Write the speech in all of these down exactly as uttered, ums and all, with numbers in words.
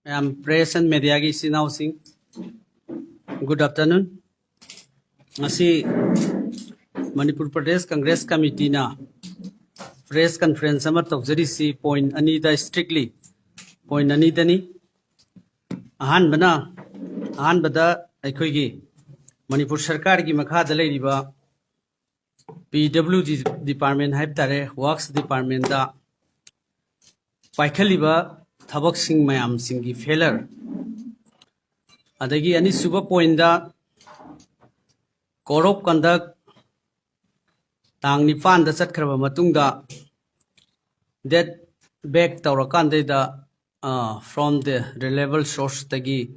ꯃꯌꯥꯝ press and mediaꯒꯤ ꯏꯆꯤꯟ ꯏꯅꯥꯎꯁꯤꯡ, good afternoon. ꯉꯁꯤ ꯃꯅꯤꯄꯨꯔ ꯄ꯭ꯔꯗꯦꯁ ꯀꯪꯒ꯭ꯔꯦꯁ ꯀꯃꯤꯇꯤꯅ press conference ꯑꯃ ꯇꯧꯖꯔꯤꯁꯤ point ꯑꯅꯤꯗ, strictly point ꯑꯅꯤꯗꯅꯤ꯫ ꯑꯍꯥꯟꯕꯅ, ꯑꯍꯥꯟꯕꯗ ꯑꯩꯈꯣꯏꯒꯤ ꯃꯅꯤꯄꯨꯔ ꯁꯔꯀꯥꯔꯒꯤ ꯃꯈꯥꯗ ꯂꯩꯔꯤꯕ P W D department ꯍꯥꯏꯕ ꯇꯥꯔꯦ, Works departmentꯇ ꯄꯥꯏꯈꯠꯂꯤꯕ ꯊꯕꯛꯁꯤꯡ ꯃꯌꯥꯝꯁꯤꯡꯒꯤ failure, ꯑꯗꯒꯤ ꯑꯅꯤꯁꯨꯕ pointꯇ code of conduct ꯇꯥꯡ ꯅꯤꯄꯥꯟꯗ ꯆꯠꯈ꯭ꯔꯕ ꯃꯇꯨꯡꯗ date back ꯇꯧꯔꯀꯥꯟꯗꯩꯗ, ꯑ, from the reliable sourceꯇꯒꯤ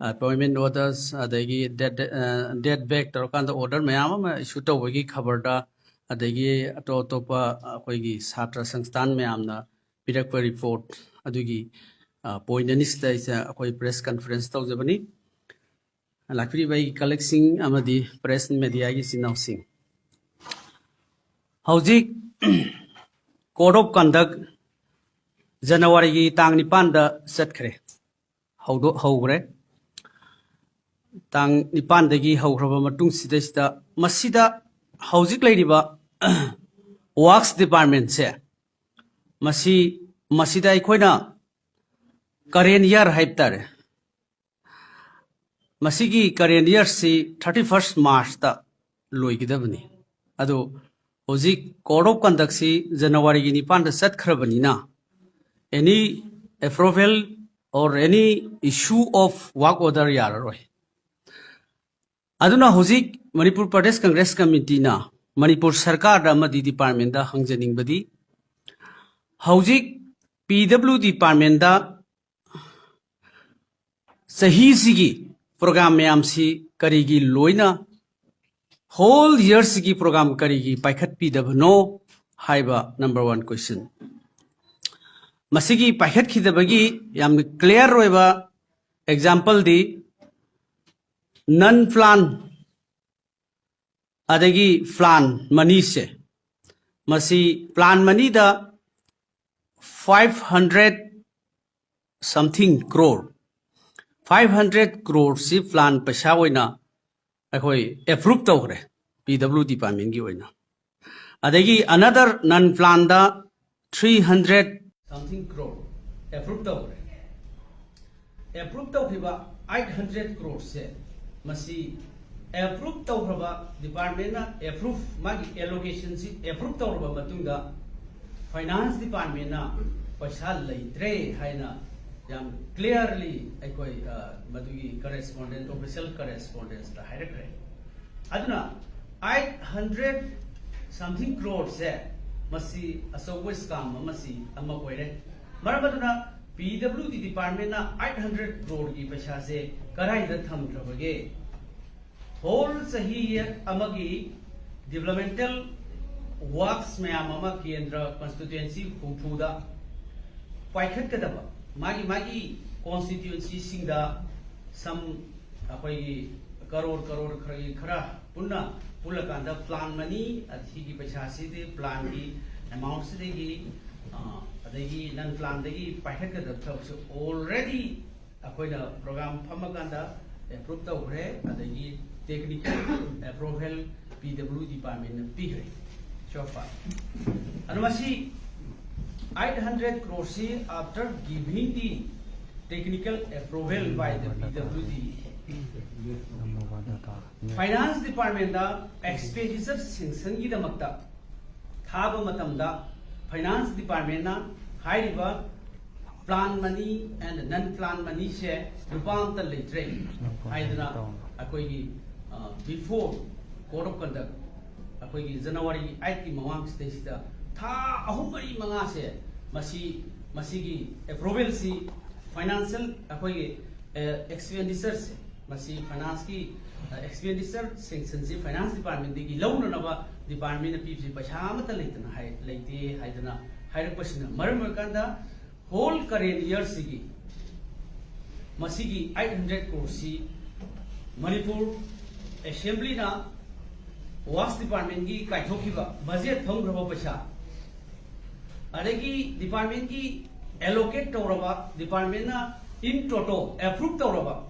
appointment orders, ꯑꯗꯒꯤ date, ꯑ, date back ꯇꯧꯔꯀꯥꯟꯗ order ꯃꯌꯥꯝ ꯑꯃ issue ꯇꯧꯕꯒꯤ ꯈꯕꯔꯗ, ꯑꯗꯒꯤ ꯑꯇꯣꯞ ꯑꯇꯣꯞꯄ ꯑꯩꯈꯣꯏꯒꯤ ꯁꯥꯇ꯭ꯔ ꯁꯪꯁꯊꯥꯟ ꯃꯌꯥꯝꯅ ꯄꯤꯔꯛꯄ report ꯑꯗꯨꯒꯤ, ꯑ, point ꯑꯅꯤꯁꯤꯗ ꯑꯩꯁꯦ, ꯑꯩꯈꯣꯏ press conference ꯇꯧꯖꯕꯅꯤ꯫ ꯂꯥꯛꯄꯤꯔꯤꯕ ꯑꯩꯒꯤ colleagueꯁꯤꯡ ꯑꯃꯗꯤ press and mediaꯒꯤ ꯏꯆꯤꯟ ꯏꯅꯥꯎꯁꯤꯡ, ꯍꯧꯖꯤꯛ code of conduct ꯖꯅꯋꯥꯔꯤꯒꯤ ꯇꯥꯡ ꯅꯤꯄꯥꯟꯗ ꯆꯠꯈ꯭ꯔꯦ, ꯍꯧꯗꯣꯛ-, ꯍꯧꯈ꯭ꯔꯦ꯫ ꯇꯥꯡ ꯅꯤꯄꯥꯟꯗꯒꯤ ꯍꯧꯈ꯭ꯔꯕ ꯃꯇꯨꯡꯁꯤꯗꯩꯁꯤꯗ ꯃꯁꯤꯗ ꯍꯧꯖꯤꯛ ꯂꯩꯔꯤꯕ Works departmentꯁꯦ, ꯃꯁꯤ, ꯃꯁꯤꯗ ꯑꯩꯈꯣꯏꯅ current year ꯍꯥꯏꯕ ꯇꯥꯔꯦ, ꯃꯁꯤꯒꯤ current yearꯁꯤ thirty first Marchꯇ ꯂꯣꯏꯒꯗꯕꯅꯤ꯫ ꯑꯗꯣ ꯍꯧꯖꯤꯛ code of conductꯁꯤ ꯖꯅꯋꯥꯔꯤꯒꯤ ꯅꯤꯄꯥꯟꯗ ꯆꯠꯈ꯭ꯔꯕꯅꯤꯅ any approval or any issue of work order ꯌꯥꯔꯔꯣꯏ꯫ ꯑꯗꯨꯅ ꯍꯧꯖꯤꯛ ꯃꯅꯤꯄꯨꯔ ꯄ꯭ꯔꯗꯦꯁ ꯀꯪꯒ꯭ꯔꯦꯁ ꯀꯃꯤꯇꯤꯅ ꯃꯅꯤꯄꯨꯔ ꯁꯔꯀꯥꯔꯗ ꯑꯃꯗꯤ departmentꯇ ꯍꯪꯖꯅꯤꯡꯕꯗꯤ, ꯍꯧꯖꯤꯛ P W departmentꯇ ꯆꯍꯤꯁꯤꯒꯤ program ꯃꯌꯥꯝꯁꯤ ꯀꯔꯤꯒꯤ ꯂꯣꯏꯅ whole yearꯁꯤꯒꯤ program ꯀꯔꯤꯒꯤ ꯄꯥꯏꯈꯠꯄꯤꯗꯕꯅꯣ ꯍꯥꯏꯕ number one question꯫ ꯃꯁꯤꯒꯤ ꯄꯥꯏꯈꯠꯈꯤꯗꯕꯒꯤ ꯌꯥꯝꯅ clear ꯑꯣꯏꯕ exampleꯗꯤ non plan ꯑꯗꯒꯤ plan moneyꯁꯦ, ꯃꯁꯤ plan moneyꯗ five hundred something crore, five hundred crore ꯁꯤ plan ꯄꯩꯁꯥ ꯑꯣꯏꯅ ꯑꯩꯈꯣꯏ approve ꯇꯧꯈ꯭ꯔꯦ, P W department ꯀꯤ ꯑꯣꯏꯅ꯫ ꯑꯗꯒꯤ another non plan ꯗ three hundred something crore approve ꯇꯧꯈ꯭ꯔꯦ꯫ Approve ꯇꯧꯈꯤꯕ eight hundred crore ꯁꯦ, ꯃꯁꯤ approve ꯇꯧꯈ꯭ꯔꯕ, department ꯅ approve, ꯃꯥꯒꯤ allocation ꯁꯤ approve ꯇꯧꯔꯕ ꯃꯇꯨꯡꯗ finance department ꯅ ꯄꯩꯁꯥ ꯂꯩꯇ꯭ꯔꯦ ꯍꯥꯏꯅ ꯌꯥꯝ clearly ꯑꯩꯈꯣꯏ, ꯑ, ꯃꯗꯨꯒꯤ correspondence, official correspondence ꯇ ꯍꯥꯏꯔꯛꯈ꯭ꯔꯦ꯫ ꯑꯗꯨꯅ eight hundred something crore ꯁꯦ, ꯃꯁꯤ ꯑꯆꯧꯕ scam ꯑꯃꯁꯤ ꯑꯃ ꯑꯣꯏꯔꯦ꯫ ꯃꯔꯝ ꯑꯗꯨꯅ P W D department ꯅ eight hundred crore ꯒꯤ ꯄꯩꯁꯥꯁꯦ ꯀꯗꯥꯏꯗ ꯊꯝꯈ꯭ꯔꯕꯒꯦ? Whole ꯆꯍꯤ ꯑꯃꯒꯤ developmental works ꯃꯌꯥꯝ ꯑꯃ ꯀꯦꯟꯗ꯭ꯔ constituency ꯍꯨꯝꯐꯨꯗ ꯄꯥꯏꯈꯠꯀꯗꯕ, ꯃꯥꯒꯤ ꯃꯥꯒꯤ constituency ꯁꯤꯡꯗ some ꯑꯩꯈꯣꯏꯒꯤ ꯀꯔꯣꯔ ꯀꯔꯣꯔ ꯈꯔꯒꯤ ꯈꯔ ꯄꯨꯟꯅ ꯄꯨꯜꯂꯀꯥꯟꯗ plan money, ꯑꯁꯤꯒꯤ ꯄꯩꯁꯥꯁꯤꯗꯤ plan ꯒꯤ amount ꯁꯤꯗꯒꯤ, ꯑ, ꯑꯗꯒꯤ non plan ꯗꯒꯤ ꯄꯥꯏꯈꯠꯀꯗꯕ ꯊꯕꯛꯁꯦ already ꯑꯩꯈꯣꯏꯅ program ꯐꯝꯃꯀꯥꯟꯗ approve ꯇꯧꯈ꯭ꯔꯦ, ꯑꯗꯒꯤ technical approval P W department ꯅ ꯄꯤꯈ꯭ꯔꯦ so far꯫ ꯑꯗꯣ ꯃꯁꯤ eight hundred crore ꯁꯤ after giving the technical approval by the P W D, finance department the expenditure sanction ꯒꯤꯗꯃꯛꯇ ꯊꯥꯕ ꯃꯇꯝꯗ finance department ꯅ ꯍꯥꯏꯔꯤꯕ plan money and non plan money ꯁꯦ ꯂꯨꯄꯥ ꯑꯝꯇ ꯂꯩꯇ꯭ꯔꯦ ꯍꯥꯏꯗꯅ ꯑꯩꯈꯣꯏꯒꯤ, ꯑ, before code of conduct, ꯑꯩꯈꯣꯏꯒꯤ January eight ꯀꯤ ꯃꯃꯥꯡ ꯁꯤꯗꯩꯁꯤꯗ ꯊꯥ ꯑꯍꯨꯝ ꯃꯔꯤ ꯃꯉꯥꯁꯦ ꯃꯁꯤ, ꯃꯁꯤꯒꯤ approval ꯁꯤ financial ꯑꯩꯈꯣꯏꯒꯤ, ꯑ, expenditure ꯁꯦ, ꯃꯁꯤ finance ꯀꯤ, ꯑ, expenditure sanction ꯁꯤ finance department ꯗꯒꯤ ꯂꯧꯅꯅꯕ department ꯅ ꯄꯤꯕꯁꯤ ꯄꯩꯁꯥ ꯑꯃꯠꯇ ꯂꯩꯇꯅ ꯍꯥꯏ-, ꯂꯩꯇꯦ ꯍꯥꯏꯗꯅ ꯍꯥꯏꯔꯛꯄꯁꯤꯅ ꯃꯔꯝ ꯑꯣꯏꯔꯀꯥꯟꯗ whole current year ꯁꯤꯒꯤ ꯃꯁꯤꯒꯤ eight hundred crore ꯁꯤ ꯃꯅꯤꯄꯨꯔ Assembly ꯅ Works department ꯀꯤ ꯀꯥꯏꯊꯣꯛꯈꯤꯕ budget ꯊꯝꯈ꯭ꯔꯕ ꯄꯩꯁꯥ, ꯑꯗꯒꯤ department ꯀꯤ ꯑꯦꯂꯣꯀꯦꯠ ꯇꯧꯔꯕ, ꯗꯤꯄꯥꯔꯠꯃꯦꯟꯅ ꯏꯟ ꯇꯣꯇꯣ ꯑꯦꯄ꯭ꯔꯨꯞ ꯇꯧꯔꯕ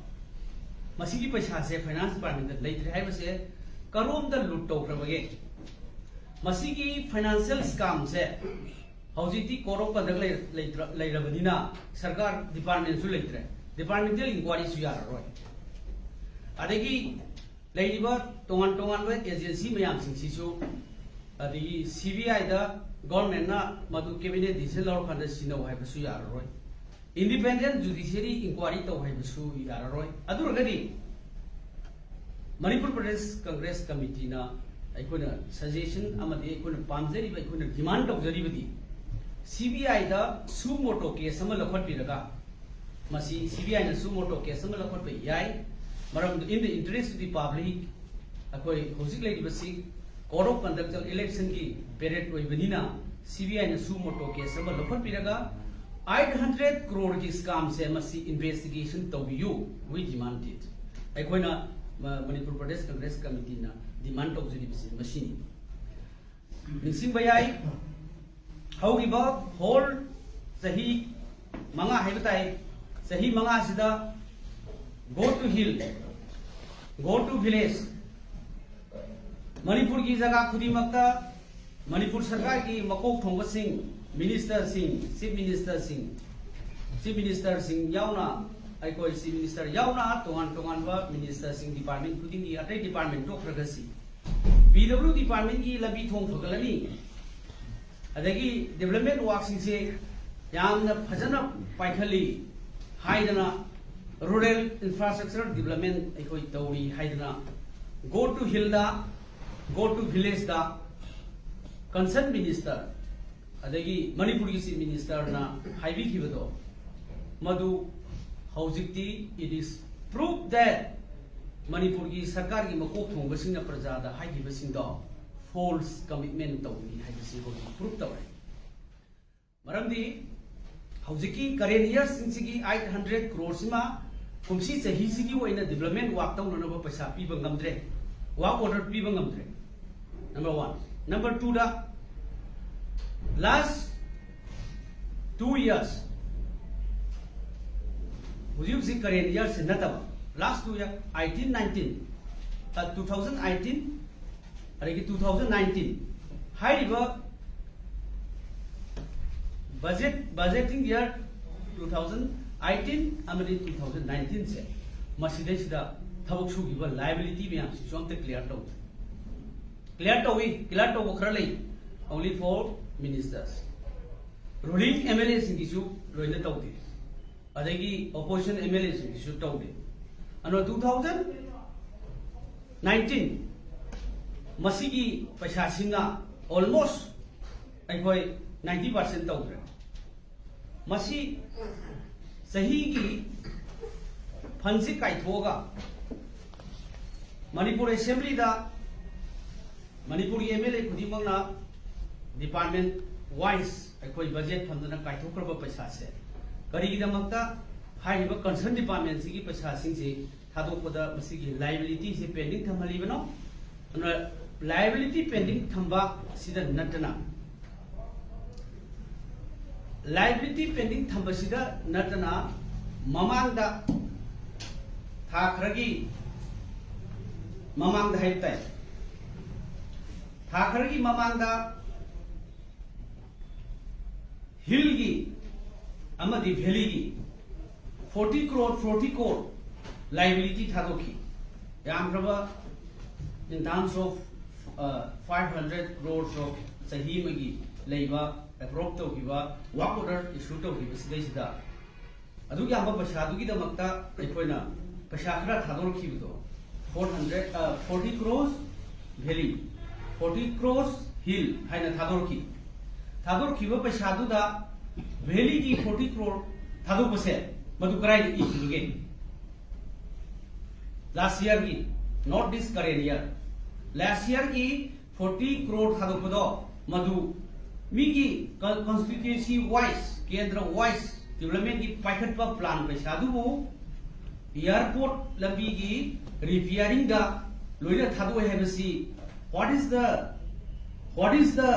ꯃꯁꯤꯒꯤ ꯄꯩꯁꯥꯁꯦ ꯐꯥꯏꯅꯥꯟꯁ ꯗꯤꯄꯥꯔꯠꯃꯦꯟꯗ ꯂꯩꯇ꯭ꯔꯦ ꯍꯥꯏꯕꯁꯦ ꯀꯔꯣꯝꯗ ꯂꯨꯠ ꯇꯧꯈ꯭ꯔꯕꯒꯦ? ꯃꯁꯤꯒꯤ ꯐꯥꯏꯅꯥꯟꯁꯤꯌꯦꯜ ꯁ꯭ꯀꯥꯝꯁꯦ ꯍꯧꯖꯤꯛꯇꯤ ꯀꯣꯗ ꯑꯣꯐ ꯀꯟꯗꯛ ꯂꯩꯔꯕꯅꯤꯅ ꯁꯔꯀꯥꯔ ꯗꯤꯄꯥꯔꯠꯃꯦꯟꯁꯨ ꯂꯩꯇ꯭ꯔꯦ, ꯗꯤꯄꯥꯔꯠꯃꯦꯟꯇꯦꯜ ꯏꯟꯀ꯭ꯋꯥꯔꯤꯁꯨ ꯌꯥꯔꯔꯣꯏ꯫ ꯑꯗꯒꯤ ꯂꯩꯔꯤꯕ ꯇꯣꯉꯥꯟ ꯇꯣꯉꯥꯟꯕ ꯑꯦꯖꯦꯟꯁꯤ ꯃꯌꯥꯝꯁꯤꯡꯁꯤꯁꯨ, ꯑꯗꯒꯤ ꯁꯤ ꯕꯤ ꯑꯥꯏꯗ ꯒꯣꯔꯃꯦꯟꯅ ꯃꯗꯨ ꯀꯦꯕꯤꯅꯦꯠ ꯗꯤꯁꯤꯖꯟ ꯂꯧꯔꯀꯥꯟꯗ ꯁꯤꯟꯅꯧ ꯍꯥꯏꯕꯁꯨ ꯌꯥꯔꯔꯣꯏ꯫ ꯏꯟꯗꯤꯄꯦꯟꯗꯦꯟ ꯖꯨꯗꯤꯁꯤꯌꯔꯤ ꯏꯟꯀ꯭ꯋꯥꯔꯤ ꯇꯧ ꯍꯥꯏꯕꯁꯨ ꯌꯥꯔꯔꯣꯏ꯫ ꯑꯗꯨ ꯑꯣꯏꯔꯒꯗꯤ ꯃꯅꯤꯄꯨꯔ ꯄ꯭ꯔꯗꯦꯁ ꯀꯪꯒ꯭ꯔꯦꯁ ꯀꯃꯤꯇꯤꯅ ꯑꯩꯈꯣꯏꯅ ꯁꯖꯦꯁꯟ ꯑꯃꯗꯤ ꯑꯩꯈꯣꯏꯅ ꯄꯥꯝꯖꯔꯤꯕ, ꯑꯩꯈꯣꯏꯅ ꯗꯤꯃꯥꯟ ꯇꯧꯖꯔꯤꯕꯗꯤ ꯁꯤ ꯕꯤ ꯑꯥꯏꯗ ꯁꯨ ꯃꯣꯇꯣ ꯀꯦꯁ ꯑꯃ ꯂꯧꯈꯠꯄꯤꯔꯒ, ꯃꯁꯤ ꯁꯤ ꯕꯤ ꯑꯥꯏꯅꯁꯨ ꯃꯣꯇꯣ ꯀꯦꯁ ꯑꯃ ꯂꯧꯈꯠꯄ ꯌꯥꯏ꯫ ꯃꯔꯝꯗꯤ in the interest of the public, ꯑꯩꯈꯣꯏ ꯍꯧꯖꯤꯛ ꯂꯩꯔꯤꯕꯁꯤ ꯀꯣꯗ ꯑꯣꯐ ꯀꯟꯗꯛꯇꯦꯜ ꯏꯂꯦꯛꯁꯟꯒꯤ ꯄꯦꯔꯦꯠ ꯑꯣꯏꯕꯅꯤꯅ ꯁꯤ ꯕꯤ ꯑꯥꯏꯅꯁꯨ ꯃꯣꯇꯣ ꯀꯦꯁ ꯑꯃ ꯂꯧꯈꯠꯄꯤꯔꯒ ꯑꯩꯠ ꯍꯟꯗ꯭ꯔꯦꯠ ꯀ꯭ꯔꯣꯔꯒꯤ ꯁ꯭ꯀꯥꯝꯁꯦ ꯃꯁꯤ ꯏꯟꯚꯦꯁꯇꯤꯒꯦꯁꯟ ꯇꯧꯕꯤꯌꯨ, we demand it꯫ ꯑꯩꯈꯣꯏꯅ ꯃ-, ꯃꯅꯤꯄꯨꯔ ꯄ꯭ꯔꯗꯦꯁ ꯀꯪꯒ꯭ꯔꯦꯁ ꯀꯃꯤꯇꯤꯅ ꯗꯤꯃꯥꯟ ꯇꯧꯖꯔꯤꯕꯁꯤ ꯃꯁꯤꯅꯤ꯫ ꯅꯤꯡꯁꯤꯡꯕ ꯌꯥꯏ, ꯍꯧꯈꯤꯕ ꯍꯣꯜ ꯆꯍꯤ ꯃꯉꯥ ꯍꯥꯏꯕ ꯇꯥꯏ, ꯆꯍꯤ ꯃꯉꯥꯁꯤꯗ go to hill, go to village, ꯃꯅꯤꯄꯨꯔꯒꯤ ꯖꯒꯥ ꯈꯨꯗꯤꯡꯃꯛꯇ ꯃꯅꯤꯄꯨꯔ ꯁꯔꯀꯥꯔꯒꯤ ꯃꯀꯣꯛ ꯊꯣꯡꯕꯁꯤꯡ, ꯃꯤꯅꯤꯁꯇꯔꯁꯤꯡ, ꯆꯤꯐ ꯃꯤꯅꯤꯁꯇꯔꯁꯤꯡ, ꯆꯤꯐ ꯃꯤꯅꯤꯁꯇꯔꯁꯤꯡ ꯌꯥꯎꯅ, ꯑꯩꯈꯣꯏ ꯆꯤꯐ ꯃꯤꯅꯤꯁꯇꯔ ꯌꯥꯎꯅ ꯇꯣꯉꯥꯟ ꯇꯣꯉꯥꯟꯕ ꯃꯤꯅꯤꯁꯇꯔꯁꯤꯡ, ꯗꯤꯄꯥꯔꯠꯃꯦꯟ ꯈꯨꯗꯤꯡꯒꯤ, ꯑꯇꯩ ꯗꯤꯄꯥꯔꯠꯃꯦꯟ ꯇꯣꯛꯈ꯭ꯔꯒꯁꯤ, ꯄꯤ ꯗꯕ꯭ꯂꯤꯎ ꯗꯤꯄꯥꯔꯠꯃꯦꯟꯒꯤ ꯂꯝꯕꯤ ꯊꯣꯡ ꯐꯒꯠꯂꯅꯤ, ꯑꯗꯒꯤ ꯗꯤꯕ꯭ꯂꯞꯃꯦꯟ ꯋꯥꯔꯛꯁꯤꯡꯁꯦ ꯌꯥꯝꯅ ꯐꯖꯅ ꯄꯥꯏꯈꯠꯂꯤ ꯍꯥꯏꯗꯅ, ꯔꯨꯔꯦꯜ ꯏꯟꯐ꯭ꯔꯥꯁ꯭ꯇ꯭ꯔꯛꯆꯔ ꯗꯤꯕ꯭ꯂꯞꯃꯦꯟ ꯑꯩꯈꯣꯏ ꯇꯧꯔꯤ ꯍꯥꯏꯗꯅ, go to hillꯗ, go to villageꯗ concerned minister ꯑꯗꯒꯤ ꯃꯅꯤꯄꯨꯔꯒꯤ ꯆꯤꯐ ꯃꯤꯅꯤꯁꯇꯔꯅ ꯍꯥꯏꯕꯤꯈꯤꯕꯗꯣ, ꯃꯗꯨ ꯍꯧꯖꯤꯛꯇꯤ it is proof that ꯃꯅꯤꯄꯨꯔꯒꯤ ꯁꯔꯀꯥꯔꯒꯤ ꯃꯀꯣꯛ ꯊꯣꯡꯕꯁꯤꯡꯅ ꯄ꯭ꯔꯖꯥꯗ ꯍꯥꯏꯈꯤꯕꯁꯤꯡꯗꯣ ꯐꯣꯜꯁ ꯀꯃꯤꯠꯃꯦꯟ ꯇꯧꯕꯅꯤ ꯍꯥꯏꯕꯁꯤ ꯍꯧꯖꯤꯛ ꯄ꯭ꯔꯨꯐ ꯇꯧꯔꯦ꯫ ꯃꯔꯝꯗꯤ ꯍꯧꯖꯤꯛꯀꯤ ꯀꯔꯦꯟ ꯏꯌꯔꯁꯤꯡꯁꯤꯒꯤ ꯑꯩꯠ ꯍꯟꯗ꯭ꯔꯦꯠ ꯀ꯭ꯔꯣꯔꯁꯤꯃ ꯀꯨꯝꯁꯤ ꯆꯍꯤꯁꯤꯒꯤ ꯑꯣꯏꯅ ꯗꯤꯕ꯭ꯂꯞꯃꯦꯟ ꯋꯥꯔꯛ ꯇꯧꯅꯅꯕ ꯄꯩꯁꯥ ꯄꯤꯕ ꯉꯝꯗ꯭ꯔꯦ, ꯋꯥꯔꯛ ꯑꯣꯔꯗꯔ ꯄꯤꯕ ꯉꯝꯗ꯭ꯔꯦ꯫ Number one. ꯅꯝꯕꯔ ꯇꯨꯗ, ꯂꯥꯁ Two years, ꯍꯧꯖꯤꯛ ꯍꯧꯖꯤꯛ current year ꯁꯤ ꯅꯠꯇꯕ, last two year, eighteen nineteen, two thousand eighteen, ꯑꯗꯒꯤ two thousand nineteen ꯍꯥꯏꯔꯤꯕ budget, budgeting year two thousand eighteen ꯑꯃꯗꯤ two thousand nineteen ꯁꯦ, ꯃꯁꯤꯗꯩꯁꯤꯗ ꯊꯕꯛ ꯁꯨꯈꯤꯕ liability ꯃꯌꯥꯝꯁꯤꯁꯨ ꯑꯝꯇ clear ꯇꯧꯗꯦ꯫ Clear ꯇꯧꯏ, clear ꯇꯧꯕ ꯈꯔ ꯂꯩ, only for ministers꯫ Ruling M L A ꯁꯤꯡꯒꯤꯁꯨ ꯂꯣꯏꯅ ꯇꯧꯗꯦ, ꯑꯗꯒꯤ opposition M L A ꯁꯤꯡꯒꯤꯁꯨ ꯇꯧꯗꯦ꯫ ꯑꯗꯨꯅ two thousand nineteen ꯃꯁꯤꯒꯤ ꯄꯩꯁꯥꯁꯤꯡꯅ almost ꯑꯩꯈꯣꯏ ninety percent ꯇꯧꯈ꯭ꯔꯦ꯫ ꯃꯁꯤ ꯆꯍꯤꯒꯤ fund ꯁꯤ ꯀꯥꯏꯊꯣꯛꯑꯒ ꯃꯅꯤꯄꯨꯔ assembly ꯗ ꯃꯅꯤꯄꯨꯔꯒꯤ M L A ꯈꯨꯗꯤꯡꯃꯛꯅ department wise ꯑꯩꯈꯣꯏ budget ꯐꯝꯗꯅ ꯀꯥꯏꯊꯣꯛꯈ꯭ꯔꯕ ꯄꯩꯁꯥꯁꯦ ꯀꯔꯤꯒꯤꯗꯃꯛꯇ ꯍꯥꯏꯔꯤꯕ concern department ꯁꯤꯒꯤ ꯄꯩꯁꯥꯁꯤꯡꯁꯤ ꯊꯥꯗꯣꯛꯄꯗ ꯃꯁꯤꯒꯤ liability ꯁꯤ pending ꯊꯝꯍꯜꯂꯤꯕꯅꯣ? ꯑꯗꯨꯅ liability pending ꯊꯝꯕ ꯁꯤꯗ ꯅꯠꯇꯅ, liability pending ꯊꯝꯕꯁꯤꯗ ꯅꯠꯇꯅ ꯃꯃꯥꯡꯗ ꯊꯥ ꯈꯔꯒꯤ ꯃꯃꯥꯡꯗ ꯍꯥꯏꯕ ꯇꯥꯏ, ꯊꯥ ꯈꯔꯒꯤ ꯃꯃꯥꯡꯗ ꯍꯤꯜꯒꯤ ꯑꯃꯗꯤ ꯚꯦꯂꯤꯒꯤ forty crore, forty crore liability ꯊꯥꯗꯣꯛꯈꯤ꯫ ꯌꯥꯝꯈ꯭ꯔꯕ, in terms of five hundred crores of ꯆꯍꯤ ꯑꯃꯒꯤ ꯂꯩꯕ approve ꯇꯧꯈꯤꯕ work order issue ꯇꯧꯈꯤꯕ ꯁꯤꯗꯩꯁꯤꯗ ꯑꯗꯨꯛ ꯌꯥꯝꯕ ꯄꯩꯁꯥꯗꯨꯒꯤꯗꯃꯛꯇ ꯑꯩꯈꯣꯏꯅ ꯄꯩꯁꯥ ꯈꯔ ꯊꯥꯗꯣꯔꯛꯈꯤꯕꯗꯣ, four hundred, forty crores valley, forty crores hill ꯍꯥꯏꯅ ꯊꯥꯗꯣꯔꯛꯈꯤ꯫ ꯊꯥꯗꯣꯔꯛꯈꯤꯕ ꯄꯩꯁꯥꯗꯨꯗ ꯚꯦꯂꯤꯒꯤ forty crore ꯊꯥꯗꯣꯛꯄꯁꯦ ꯃꯗꯨ ꯀꯗꯥꯏꯗ ꯏꯈꯤꯕꯒꯦ? Last year ꯒꯤ, not this current year, last year ꯒꯤ forty crore ꯊꯥꯗꯣꯛꯄꯗꯣ ꯃꯗꯨ ꯃꯤꯒꯤ constituency wise, ꯀꯦꯟꯗ꯭ꯔ wise development ꯀꯤ ꯄꯥꯏꯈꯠꯄ plan ꯄꯩꯁꯥꯗꯨꯕꯨ airport ꯂꯝꯕꯤꯒꯤ repairing ꯗ ꯂꯣꯏꯅ ꯊꯥꯗꯣꯛꯑꯦ ꯍꯥꯏꯕꯁꯤ what is the, what is the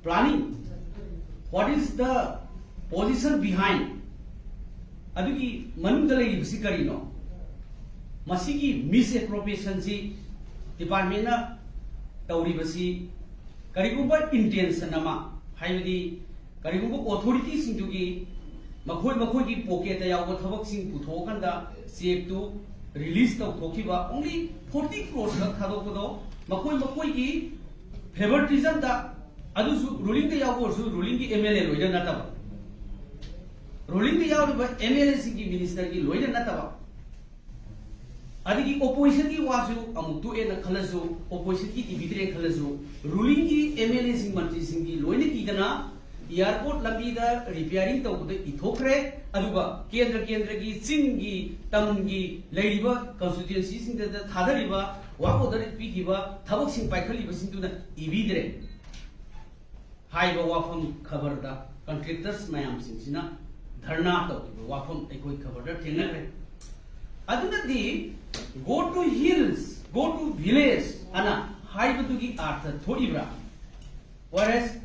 planning? What is the position behind? ꯑꯗꯨꯒꯤ ꯃꯅꯨꯡꯗ ꯂꯩꯔꯤꯕꯁꯤ ꯀꯔꯤꯅꯣ? ꯃꯁꯤꯒꯤ ꯃꯤꯁ ꯑꯦꯄ꯭ꯔꯣꯄ꯭ꯔꯤꯌꯦꯁꯟꯁꯤ ꯗꯤꯄꯥꯔꯠꯃꯦꯟꯅ ꯇꯧꯔꯤꯕꯁꯤ ꯀꯔꯤꯒꯨꯝꯕ ꯏꯟꯇꯦꯟꯁꯟ ꯑꯃ, ꯍꯥꯏꯕꯗꯤ ꯀꯔꯤꯒꯨꯝꯕ ꯑꯣꯊꯣꯔꯤꯇꯤꯁꯤꯡꯗꯨꯒꯤ ꯃꯈꯣꯏ ꯃꯈꯣꯏꯒꯤ ꯄꯣꯀꯦꯠꯇ ꯌꯥꯎꯕ ꯊꯕꯛꯁꯤꯡ ꯄꯨꯊꯣꯛꯑꯀꯥꯟꯗ ꯆꯦꯛꯇꯨ ꯔꯤꯂꯤꯁ ꯇꯧꯊꯣꯛꯈꯤꯕ, only forty crores ꯈꯛ ꯊꯥꯗꯣꯛꯄꯗꯣ ꯃꯈꯣꯏ ꯃꯈꯣꯏꯒꯤ ꯐꯦꯚꯔꯇꯤꯖꯝꯗ, ꯑꯗꯨꯁꯨ ꯔꯨꯂꯤꯡꯗ ꯌꯥꯎꯕ ꯑꯣꯏꯔꯁꯨ ꯔꯨꯂꯤꯡꯒꯤ ꯑꯦꯝ ꯑꯦꯜ ꯑꯦ ꯂꯣꯏꯅ ꯅꯠꯇꯕ, ꯔꯨꯂꯤꯡꯗ ꯌꯥꯎꯔꯤꯕ ꯑꯦꯝ ꯑꯦꯜ ꯑꯦꯁꯤꯡꯒꯤ ꯃꯤꯅꯤꯁꯇꯔꯒꯤ ꯂꯣꯏꯅ ꯅꯠꯇꯕ, ꯑꯗꯒꯤ ꯑꯣꯄꯣꯖꯤꯁꯟꯒꯤ ꯋꯥꯁꯨ ꯑꯃꯨꯛ ꯇꯣꯛꯑꯦꯅ ꯈꯜꯂꯁꯨ, ꯑꯣꯄꯣꯖꯤꯁꯟꯒꯤ ꯏꯕꯤꯗ꯭ꯔꯦ ꯈꯜꯂꯁꯨ, ꯔꯨꯂꯤꯡꯒꯤ ꯑꯦꯝ ꯑꯦꯜ ꯑꯦꯁꯤꯡ ꯃꯟꯇ꯭ꯔꯤꯁꯤꯡꯒꯤ ꯂꯣꯏꯅ ꯏꯗꯅ ꯏꯌꯥꯔꯄꯣꯔꯠ ꯂꯝꯕꯤꯗ ꯔꯤꯄꯤꯌꯥꯔꯤꯡ ꯇꯧꯕꯗ ꯏꯊꯣꯛꯈ꯭ꯔꯦ꯫ ꯑꯗꯨꯒ ꯀꯦꯟꯗ꯭ꯔ ꯀꯦꯟꯗ꯭ꯔꯒꯤ ꯆꯤꯡꯒꯤ ꯇꯝꯒꯤ ꯂꯩꯔꯤꯕ ꯀꯟꯁꯇꯤꯇ꯭ꯋꯦꯟꯁꯤꯁꯤꯡꯗ ꯊꯥꯗꯔꯤꯕ ꯋꯥꯔꯛ ꯑꯣꯔꯗꯔ ꯄꯤꯈꯤꯕ ꯊꯕꯛꯁꯤꯡ ꯄꯥꯏꯈꯠꯂꯤꯕꯁꯤꯡꯗꯨꯅ ꯏꯕꯤꯗ꯭ꯔꯦ꯫ ꯍꯥꯏꯕ ꯋꯥꯐꯝ ꯈꯕꯔꯗ ꯀꯟꯇ꯭ꯔꯦꯛꯇꯔꯁ ꯃꯌꯥꯝꯁꯤꯡꯁꯤꯅ ꯙꯔꯅꯥ ꯇꯧꯈꯤꯕ ꯋꯥꯐꯝ ꯑꯩꯈꯣꯏ ꯈꯕꯔꯗ ꯊꯦꯡꯅꯈ꯭ꯔꯦ꯫ ꯑꯗꯨꯅꯗꯤ go to hills, go to village ꯑꯅ ꯍꯥꯏꯕꯗꯨꯒꯤ ꯑꯥꯔꯊ ꯊꯣꯛꯏꯕ꯭ꯔꯥ? Whereas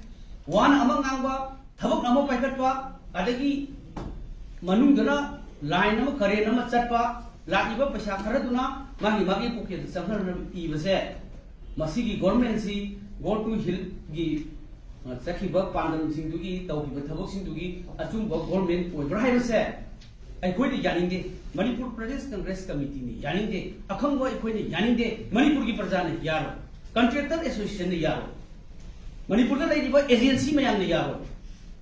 ꯋꯥꯅ ꯑꯃ ꯉꯥꯡꯕ, ꯊꯕꯛꯅ ꯑꯃ ꯄꯥꯏꯈꯠꯄ, ꯑꯗꯒꯤ ꯃꯅꯨꯡꯗꯅ ꯂꯥꯏꯟ ꯑꯃ ꯀꯔꯦꯟ ꯑꯃ ꯆꯠꯄ, ꯂꯥꯛꯏꯕ ꯄꯩꯁꯥ ꯈꯔꯗꯨꯅ ꯃꯥꯒꯤ ꯃꯥꯒꯤ ꯄꯣꯀꯦꯠꯇ ꯆꯪꯍꯟꯅꯕ ꯏꯕꯁꯦ, ꯃꯁꯤꯒꯤ ꯒꯣꯔꯃꯦꯟꯁꯤ go to hillꯒꯤ ꯆꯠꯈꯤꯕ ꯄꯥꯟꯗꯝꯁꯤꯡꯗꯨꯒꯤ ꯇꯧꯈꯤꯕ ꯊꯕꯛꯁꯤꯡꯗꯨꯒꯤ ꯑꯆꯨꯝꯕ ꯒꯣꯔꯃꯦꯟ ꯑꯣꯏꯕ꯭ꯔꯥ ꯍꯥꯏꯕꯁꯦ ꯑꯩꯈꯣꯏꯅ ꯌꯥꯅꯤꯡꯗꯦ꯫ ꯃꯅꯤꯄꯨꯔ ꯄ꯭ꯔꯗꯦꯁ ꯀꯪꯒ꯭ꯔꯦꯁ ꯀꯃꯤꯇꯤꯅ ꯌꯥꯅꯤꯡꯗꯦ꯫ ꯑꯈꯪꯕ ꯑꯩꯈꯣꯏꯅ ꯌꯥꯅꯤꯡꯗꯦ꯫ ꯃꯅꯤꯄꯨꯔꯒꯤ ꯄ꯭ꯔꯖꯥꯅ ꯌꯥꯔꯣꯏ꯫ ꯀꯟꯇ꯭ꯔꯦꯛꯇꯔ ꯑꯦꯁꯣꯁꯤꯌꯦꯁꯟꯅ ꯌꯥꯔꯣꯏ꯫ ꯃꯅꯤꯄꯨꯔꯗ ꯂꯩꯔꯤꯕ ꯑꯦꯖꯦꯟꯁꯤ ꯃꯌꯥꯝꯅ ꯌꯥꯔꯣꯏ꯫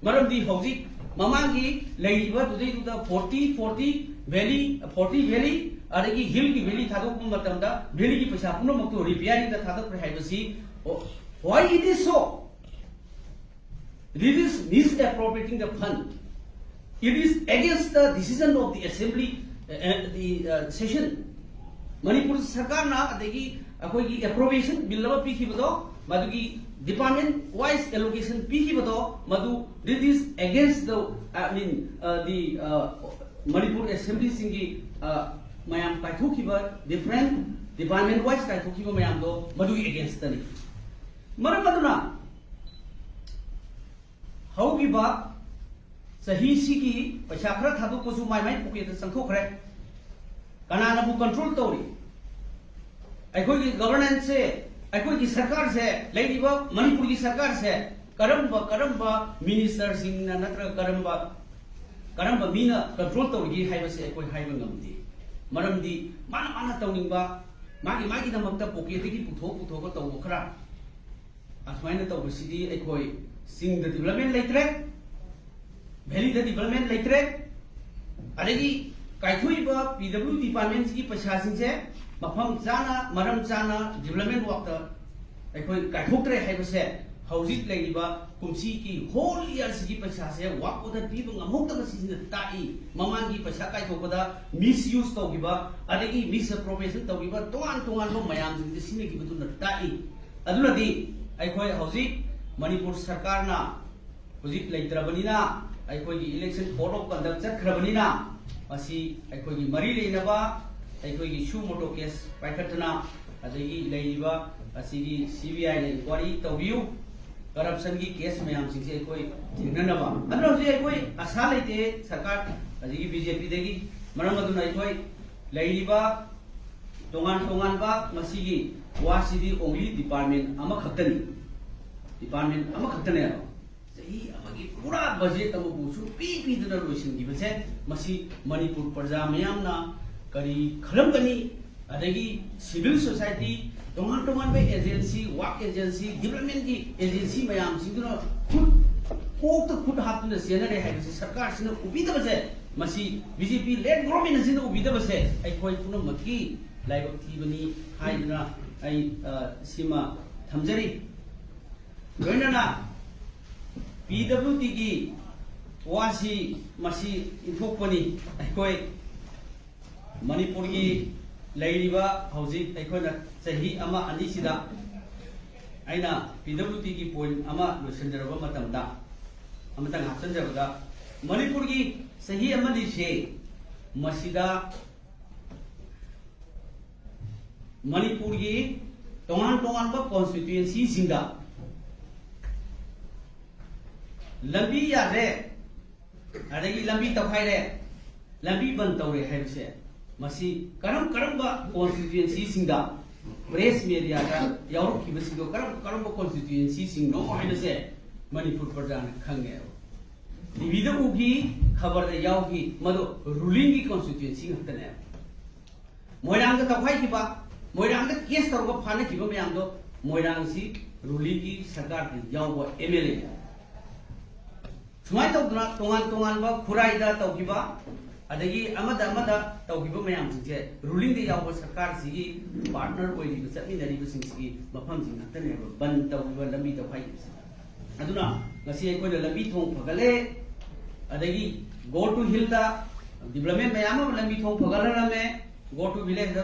ꯃꯔꯝꯗꯤ ꯍꯧꯖꯤꯛ ꯃꯃꯥꯡꯒꯤ ꯂꯩꯔꯤꯕ ꯇꯨꯗꯩꯗꯨꯗ forty forty valley, forty valley ꯑꯗꯒꯤ ꯍꯤꯜꯒꯤ ꯚꯦꯂꯤ ꯊꯥꯗꯣꯛꯄ ꯃꯇꯝꯗ ꯚꯦꯂꯤꯒꯤ ꯄꯩꯁꯥ ꯄꯨꯝꯅꯃꯛꯇꯨ ꯔꯤꯄꯤꯌꯥꯔꯤꯡꯗ ꯊꯥꯗꯣꯛꯈ꯭ꯔꯦ ꯍꯥꯏꯕꯁꯤ, why it is so? This is misappropriating the fund. It is against the decision of the assembly, uh, uh, the uh, session. Manipur ꯁꯔꯀꯥꯔꯅ ꯑꯗꯒꯤ ꯑꯩꯈꯣꯏꯒꯤ ꯑꯦꯄ꯭ꯔꯣꯄ꯭ꯔꯤꯌꯦꯁꯟ ꯕꯤꯜ ꯑꯃ ꯄꯤꯈꯤꯕꯗꯣ, ꯃꯗꯨꯒꯤ ꯗꯤꯄꯥꯔꯠꯃꯦꯟ ꯋꯥꯏꯁ ꯑꯦꯂꯣꯀꯦꯁꯟ ꯄꯤꯈꯤꯕꯗꯣ, ꯃꯗꯨ this is against the, I mean, uh, the uh, Manipur ꯑꯦꯁꯦꯝꯕ꯭ꯂꯤꯁꯤꯡꯒꯤ, uh, ꯃꯌꯥꯝ ꯀꯥꯏꯊꯣꯛꯈꯤꯕ, different department wise ꯀꯥꯏꯊꯣꯛꯈꯤꯕ ꯃꯌꯥꯝꯗꯣ ꯃꯗꯨꯒꯤ ꯑꯦꯒꯦꯟꯁꯇꯅꯤ꯫ ꯃꯔꯝ ꯑꯗꯨꯅ ꯍꯧꯈꯤꯕ ꯆꯍꯤꯁꯤꯒꯤ ꯄꯩꯁꯥ ꯈꯔ ꯊꯥꯗꯣꯛꯄꯁꯨ ꯃꯥꯏ ꯃꯥꯏ ꯄꯣꯀꯦꯠꯇ ꯆꯪꯊꯣꯛꯈ꯭ꯔꯦ꯫ ꯀꯅꯥꯅꯕꯨ ꯀꯟꯇ꯭ꯔꯣꯜ ꯇꯧꯔꯤ? ꯑꯩꯈꯣꯏꯒꯤ ꯒꯕꯔꯅꯦꯟꯁꯁꯦ, ꯑꯩꯈꯣꯏꯒꯤ ꯁꯔꯀꯥꯔꯁꯦ, ꯂꯩꯔꯤꯕ ꯃꯅꯤꯄꯨꯔꯒꯤ ꯁꯔꯀꯥꯔꯁꯦ ꯀꯔꯝꯕ ꯀꯔꯝꯕ ꯃꯤꯅꯤꯁꯇꯔꯁꯤꯡꯅ ꯅꯠꯇ꯭ꯔꯒ ꯀꯔꯝꯕ ꯀꯔꯝꯕ ꯃꯤꯅ ꯀꯟꯇ꯭ꯔꯣꯜ ꯇꯧꯔꯤꯒꯦ ꯍꯥꯏꯕꯁꯦ ꯑꯩꯈꯣꯏ ꯍꯥꯏꯕ ꯉꯝꯗꯦ꯫ ꯃꯔꯝꯗꯤ ꯃꯥꯅ ꯃꯥꯅ ꯇꯧꯅꯤꯡꯕ, ꯃꯥꯒꯤ ꯃꯥꯒꯤꯗꯃꯛꯇ ꯄꯣꯀꯦꯠꯇꯒꯤ ꯄꯨꯊꯣꯛ ꯄꯨꯊꯣꯛꯑꯒ ꯇꯧꯕ ꯈꯔ, ꯑꯁꯨꯃꯥꯏꯅ ꯇꯧꯕꯁꯤꯗꯤ ꯑꯩꯈꯣꯏ ꯆꯤꯡꯗ ꯗꯤꯕꯂꯞꯃꯦꯟ ꯂꯩꯇ꯭ꯔꯦ, ꯚꯦꯂꯤꯗ ꯗꯤꯕꯂꯞꯃꯦꯟ ꯂꯩꯇ꯭ꯔꯦ, ꯑꯗꯒꯤ ꯀꯥꯏꯊꯣꯛꯏꯕ ꯄꯤ ꯗꯕ꯭ꯂꯤꯎ ꯗꯤꯄꯥꯔꯠꯃꯦꯟꯁꯤꯒꯤ ꯄꯩꯁꯥꯁꯤꯡꯁꯦ ꯃꯐꯝ ꯆꯥꯅ, ꯃꯔꯝ ꯆꯥꯅ ꯗꯤꯕꯂꯞꯃꯦꯟ ꯋꯥꯛꯇ ꯑꯩꯈꯣꯏ ꯀꯥꯏꯊꯣꯛꯇ꯭ꯔꯦ ꯍꯥꯏꯕꯁꯦ ꯍꯧꯖꯤꯛ ꯂꯩꯔꯤꯕ ꯀꯨꯝꯁꯤꯒꯤ ꯍꯣꯜ ꯏꯌꯥꯔꯁꯤꯒꯤ ꯄꯩꯁꯥꯁꯦ ꯋꯥꯛ ꯑꯣꯔꯗꯔ ꯄꯤꯕ ꯉꯝꯍꯧꯗꯕꯁꯤꯅ ꯇꯥꯛꯏ꯫ ꯃꯃꯥꯡꯒꯤ ꯄꯩꯁꯥ ꯀꯥꯏꯊꯣꯛꯄꯗ ꯃꯤꯁꯌꯨꯁ ꯇꯧꯈꯤꯕ, ꯑꯗꯒꯤ ꯃꯤꯁꯑꯦꯄ꯭ꯔꯣꯄ꯭ꯔꯤꯌꯦꯁꯟ ꯇꯧꯈꯤꯕ, ꯇꯣꯉꯥꯟ ꯇꯣꯉꯥꯟꯕ ꯃꯌꯥꯝꯁꯤꯡꯁꯦ ꯁꯤꯖꯤꯟꯅꯈꯤꯕꯗꯨꯅ ꯇꯥꯛꯏ꯫ ꯑꯗꯨꯅꯗꯤ ꯑꯩꯈꯣꯏ ꯍꯧꯖꯤꯛ ꯃꯅꯤꯄꯨꯔ ꯁꯔꯀꯥꯔꯅ ꯍꯧꯖꯤꯛ ꯂꯩꯇ꯭ꯔꯕꯅꯤꯅ, ꯑꯩꯈꯣꯏꯒꯤ election code of conduct ꯆꯠꯈ꯭ꯔꯕꯅꯤꯅ, ꯃꯁꯤ ꯑꯩꯈꯣꯏꯒꯤ ꯃꯔꯤ ꯂꯩꯅꯕ ꯑꯩꯈꯣꯏꯒꯤ suo motu case ꯄꯥꯏꯈꯠꯇꯨꯅ, ꯑꯗꯒꯤ ꯂꯩꯔꯤꯕ ꯑꯁꯤꯒꯤ ꯁꯤ ꯕꯤ ꯑꯥꯏꯅ inquiry ꯇꯧꯕꯤꯌꯨ꯫ ꯀꯔꯞꯁꯟꯒꯤ ꯀꯦꯁ ꯃꯌꯥꯝꯁꯤꯡꯁꯦ ꯑꯩꯈꯣꯏ ꯊꯦꯡꯅꯅꯕ꯫ ꯑꯗꯨꯅ ꯍꯧꯖꯤꯛ ꯑꯩꯈꯣꯏ ꯑꯁꯥ ꯂꯩꯇꯦ ꯁꯔꯀꯥꯔ ꯑꯗꯒꯤ ꯕꯤ ꯖꯦ ꯄꯤꯗꯒꯤ꯫ ꯃꯔꯝ ꯑꯗꯨꯅ ꯑꯩꯈꯣꯏ ꯂꯩꯔꯤꯕ ꯇꯣꯉꯥꯟ ꯇꯣꯉꯥꯟꯕ ꯃꯁꯤꯒꯤ ꯋꯥꯁꯤꯗꯤ only department ꯑꯃꯈꯛꯇꯅꯤ, department ꯑꯃꯈꯛꯇꯅꯦꯕ꯫ ꯆꯍꯤ ꯑꯃꯒꯤ ꯄꯨꯔꯥ ꯕꯖꯦꯠ ꯑꯃꯕꯨ ꯁꯨꯡꯄꯤ ꯄꯤꯗꯅ ꯂꯣꯏꯁꯤꯟꯈꯤꯕꯁꯦ, ꯃꯁꯤ ꯃꯅꯤꯄꯨꯔ ꯄ꯭ꯔꯖꯥ ꯃꯌꯥꯝꯅ ꯀꯔꯤ ꯈꯜꯂꯝꯒꯅꯤ? ꯑꯗꯒꯤ civil society, ꯇꯣꯉꯥꯟ ꯇꯣꯉꯥꯟꯕ agency, work agency, development ꯀꯤ agency ꯃꯌꯥꯝꯁꯤꯡꯗꯨꯅ ꯈꯨꯠ, ꯀꯣꯛꯇ ꯈꯨꯠ ꯍꯥꯞꯇꯨꯅ ꯆꯦꯟꯅꯔꯦ ꯍꯥꯏꯕꯁꯤ ꯁꯔꯀꯥꯔꯁꯤꯅ ꯎꯕꯤꯗꯕꯁꯦ, ꯃꯁꯤ ꯕꯤ ꯖꯦ ꯄꯤ led government ꯑꯁꯤꯅ ꯎꯕꯤꯗꯕꯁꯦ ꯑꯩꯈꯣꯏ ꯄꯨꯝꯅꯃꯛꯀꯤ ꯂꯥꯏꯕꯛ ꯊꯤꯕꯅꯤ ꯍꯥꯏꯗꯨꯅ ꯑꯩ, ꯑ, ꯁꯤꯃ ꯊꯝꯖꯔꯤ꯫ ꯂꯣꯏꯅꯅ ꯄꯤ ꯗꯕ꯭ꯂꯤꯎ ꯗꯤꯒꯤ ꯋꯥꯁꯤ ꯃꯁꯤ ꯏꯟꯊꯣꯛꯄꯅꯤ꯫ ꯑꯩꯈꯣꯏ ꯃꯅꯤꯄꯨꯔꯒꯤ ꯂꯩꯔꯤꯕ ꯍꯧꯖꯤꯛ ꯑꯩꯈꯣꯏꯅ ꯆꯍꯤ ꯑꯃ ꯑꯅꯤꯁꯤꯗ ꯑꯩꯅ ꯄꯤ ꯗꯕ꯭ꯂꯤꯎ ꯗꯤꯒꯤ ꯄꯣꯏꯟ ꯑꯃ ꯂꯣꯏꯁꯤꯟꯖꯔꯕ ꯃꯇꯝꯗ ꯑꯃꯇꯪ ꯍꯥꯞꯆꯤꯟꯖꯕꯗ, ꯃꯅꯤꯄꯨꯔꯒꯤ ꯆꯍꯤ ꯑꯃꯅꯤꯁꯦ ꯃꯁꯤꯗ ꯃꯅꯤꯄꯨꯔꯒꯤ ꯇꯣꯉꯥꯟ ꯇꯣꯉꯥꯟꯕ ꯀꯣꯟꯁꯇꯤꯇ꯭ꯋꯦꯟꯁꯤꯁꯤꯡꯗ ꯂꯝꯕꯤ ꯌꯥꯗ꯭ꯔꯦ, ꯑꯗꯒꯤ ꯂꯝꯕꯤ ꯇꯧꯈꯥꯏꯔꯦ, ꯂꯝꯕꯤ ꯕꯟ ꯇꯧꯔꯦ ꯍꯥꯏꯕꯁꯦ, ꯃꯁꯤ ꯀꯔꯝ ꯀꯔꯝꯕ ꯀꯣꯟꯁꯇꯤꯇ꯭ꯋꯦꯟꯁꯤꯁꯤꯡꯗ, ꯄ꯭ꯔꯦꯁ ꯃꯦꯗꯤꯌꯥꯗ ꯌꯥꯎꯔꯛꯈꯤꯕꯁꯤꯡꯗꯣ ꯀꯔꯝ ꯀꯔꯝꯕ ꯀꯣꯟꯁꯇꯤꯇ꯭ꯋꯦꯟꯁꯤꯁꯤꯡꯅꯣ ꯍꯥꯏꯕꯁꯦ ꯃꯅꯤꯄꯨꯔ ꯄ꯭ꯔꯖꯥꯅ ꯈꯪꯉꯦꯕ꯫ ꯇꯤꯚꯤꯗ ꯎꯈꯤ, ꯈꯕꯔꯗ ꯌꯥꯎꯈꯤ, ꯃꯗꯨ ꯔꯨꯂꯤꯡꯒꯤ ꯀꯣꯟꯁꯇꯤꯇ꯭ꯋꯦꯟꯁꯤ ꯉꯥꯛꯇꯅꯦꯕ꯫ ꯃꯣꯏꯔꯥꯡꯗ ꯇꯧꯈꯥꯏꯈꯤꯕ, ꯃꯣꯏꯔꯥꯡꯗ ꯀꯦꯁ ꯇꯧꯔꯒ ꯐꯥꯅꯈꯤꯕ ꯃꯌꯥꯝꯗꯣ, ꯃꯣꯏꯔꯥꯡꯁꯤ ꯔꯨꯂꯤꯡꯒꯤ ꯁꯔꯀꯥꯔꯗ ꯌꯥꯎꯕ ꯑꯦꯝ ꯑꯦꯜ ꯑꯦ꯫ ꯁꯨꯃꯥꯏꯅ ꯇꯧꯗꯅ ꯇꯣꯉꯥꯟ ꯇꯣꯉꯥꯟꯕ ꯈꯨꯔꯥꯏꯗ ꯇꯧꯈꯤꯕ, ꯑꯗꯒꯤ ꯑꯃꯗ ꯑꯃꯗ ꯇꯧꯈꯤꯕ ꯃꯌꯥꯝꯁꯤꯡꯁꯦ, ꯔꯨꯂꯤꯡꯗ ꯌꯥꯎꯕ ꯁꯔꯀꯥꯔꯁꯤꯒꯤ ꯄꯥꯔꯠꯅꯔ ꯑꯣꯏꯔꯤꯕ, ꯆꯠꯃꯤꯟꯅꯔꯤꯕꯁꯤꯡꯁꯤꯒꯤ ꯃꯐꯝꯁꯤꯡ ꯉꯥꯛꯇꯅꯦꯕ ꯕꯟ ꯇꯧꯔꯤꯕ, ꯂꯝꯕꯤ ꯇꯧꯈꯥꯏꯈꯤꯕꯁꯤꯡ꯫ ꯑꯗꯨꯅ ꯉꯁꯤ ꯑꯩꯈꯣꯏꯅ ꯂꯝꯕꯤ ꯊꯣꯡ ꯐꯒꯠꯂꯦ, ꯑꯗꯒꯤ ꯒꯣ ꯇꯨ ꯍꯤꯜꯗ ꯗꯤꯕ꯭ꯂꯞꯃꯦꯟ ꯃꯌꯥꯝ ꯑꯃ ꯂꯝꯕꯤ ꯊꯣꯡ ꯐꯒꯠꯍꯜꯂꯝꯃꯦ, ꯒꯣ ꯇꯨ ꯚꯤꯂꯦꯖ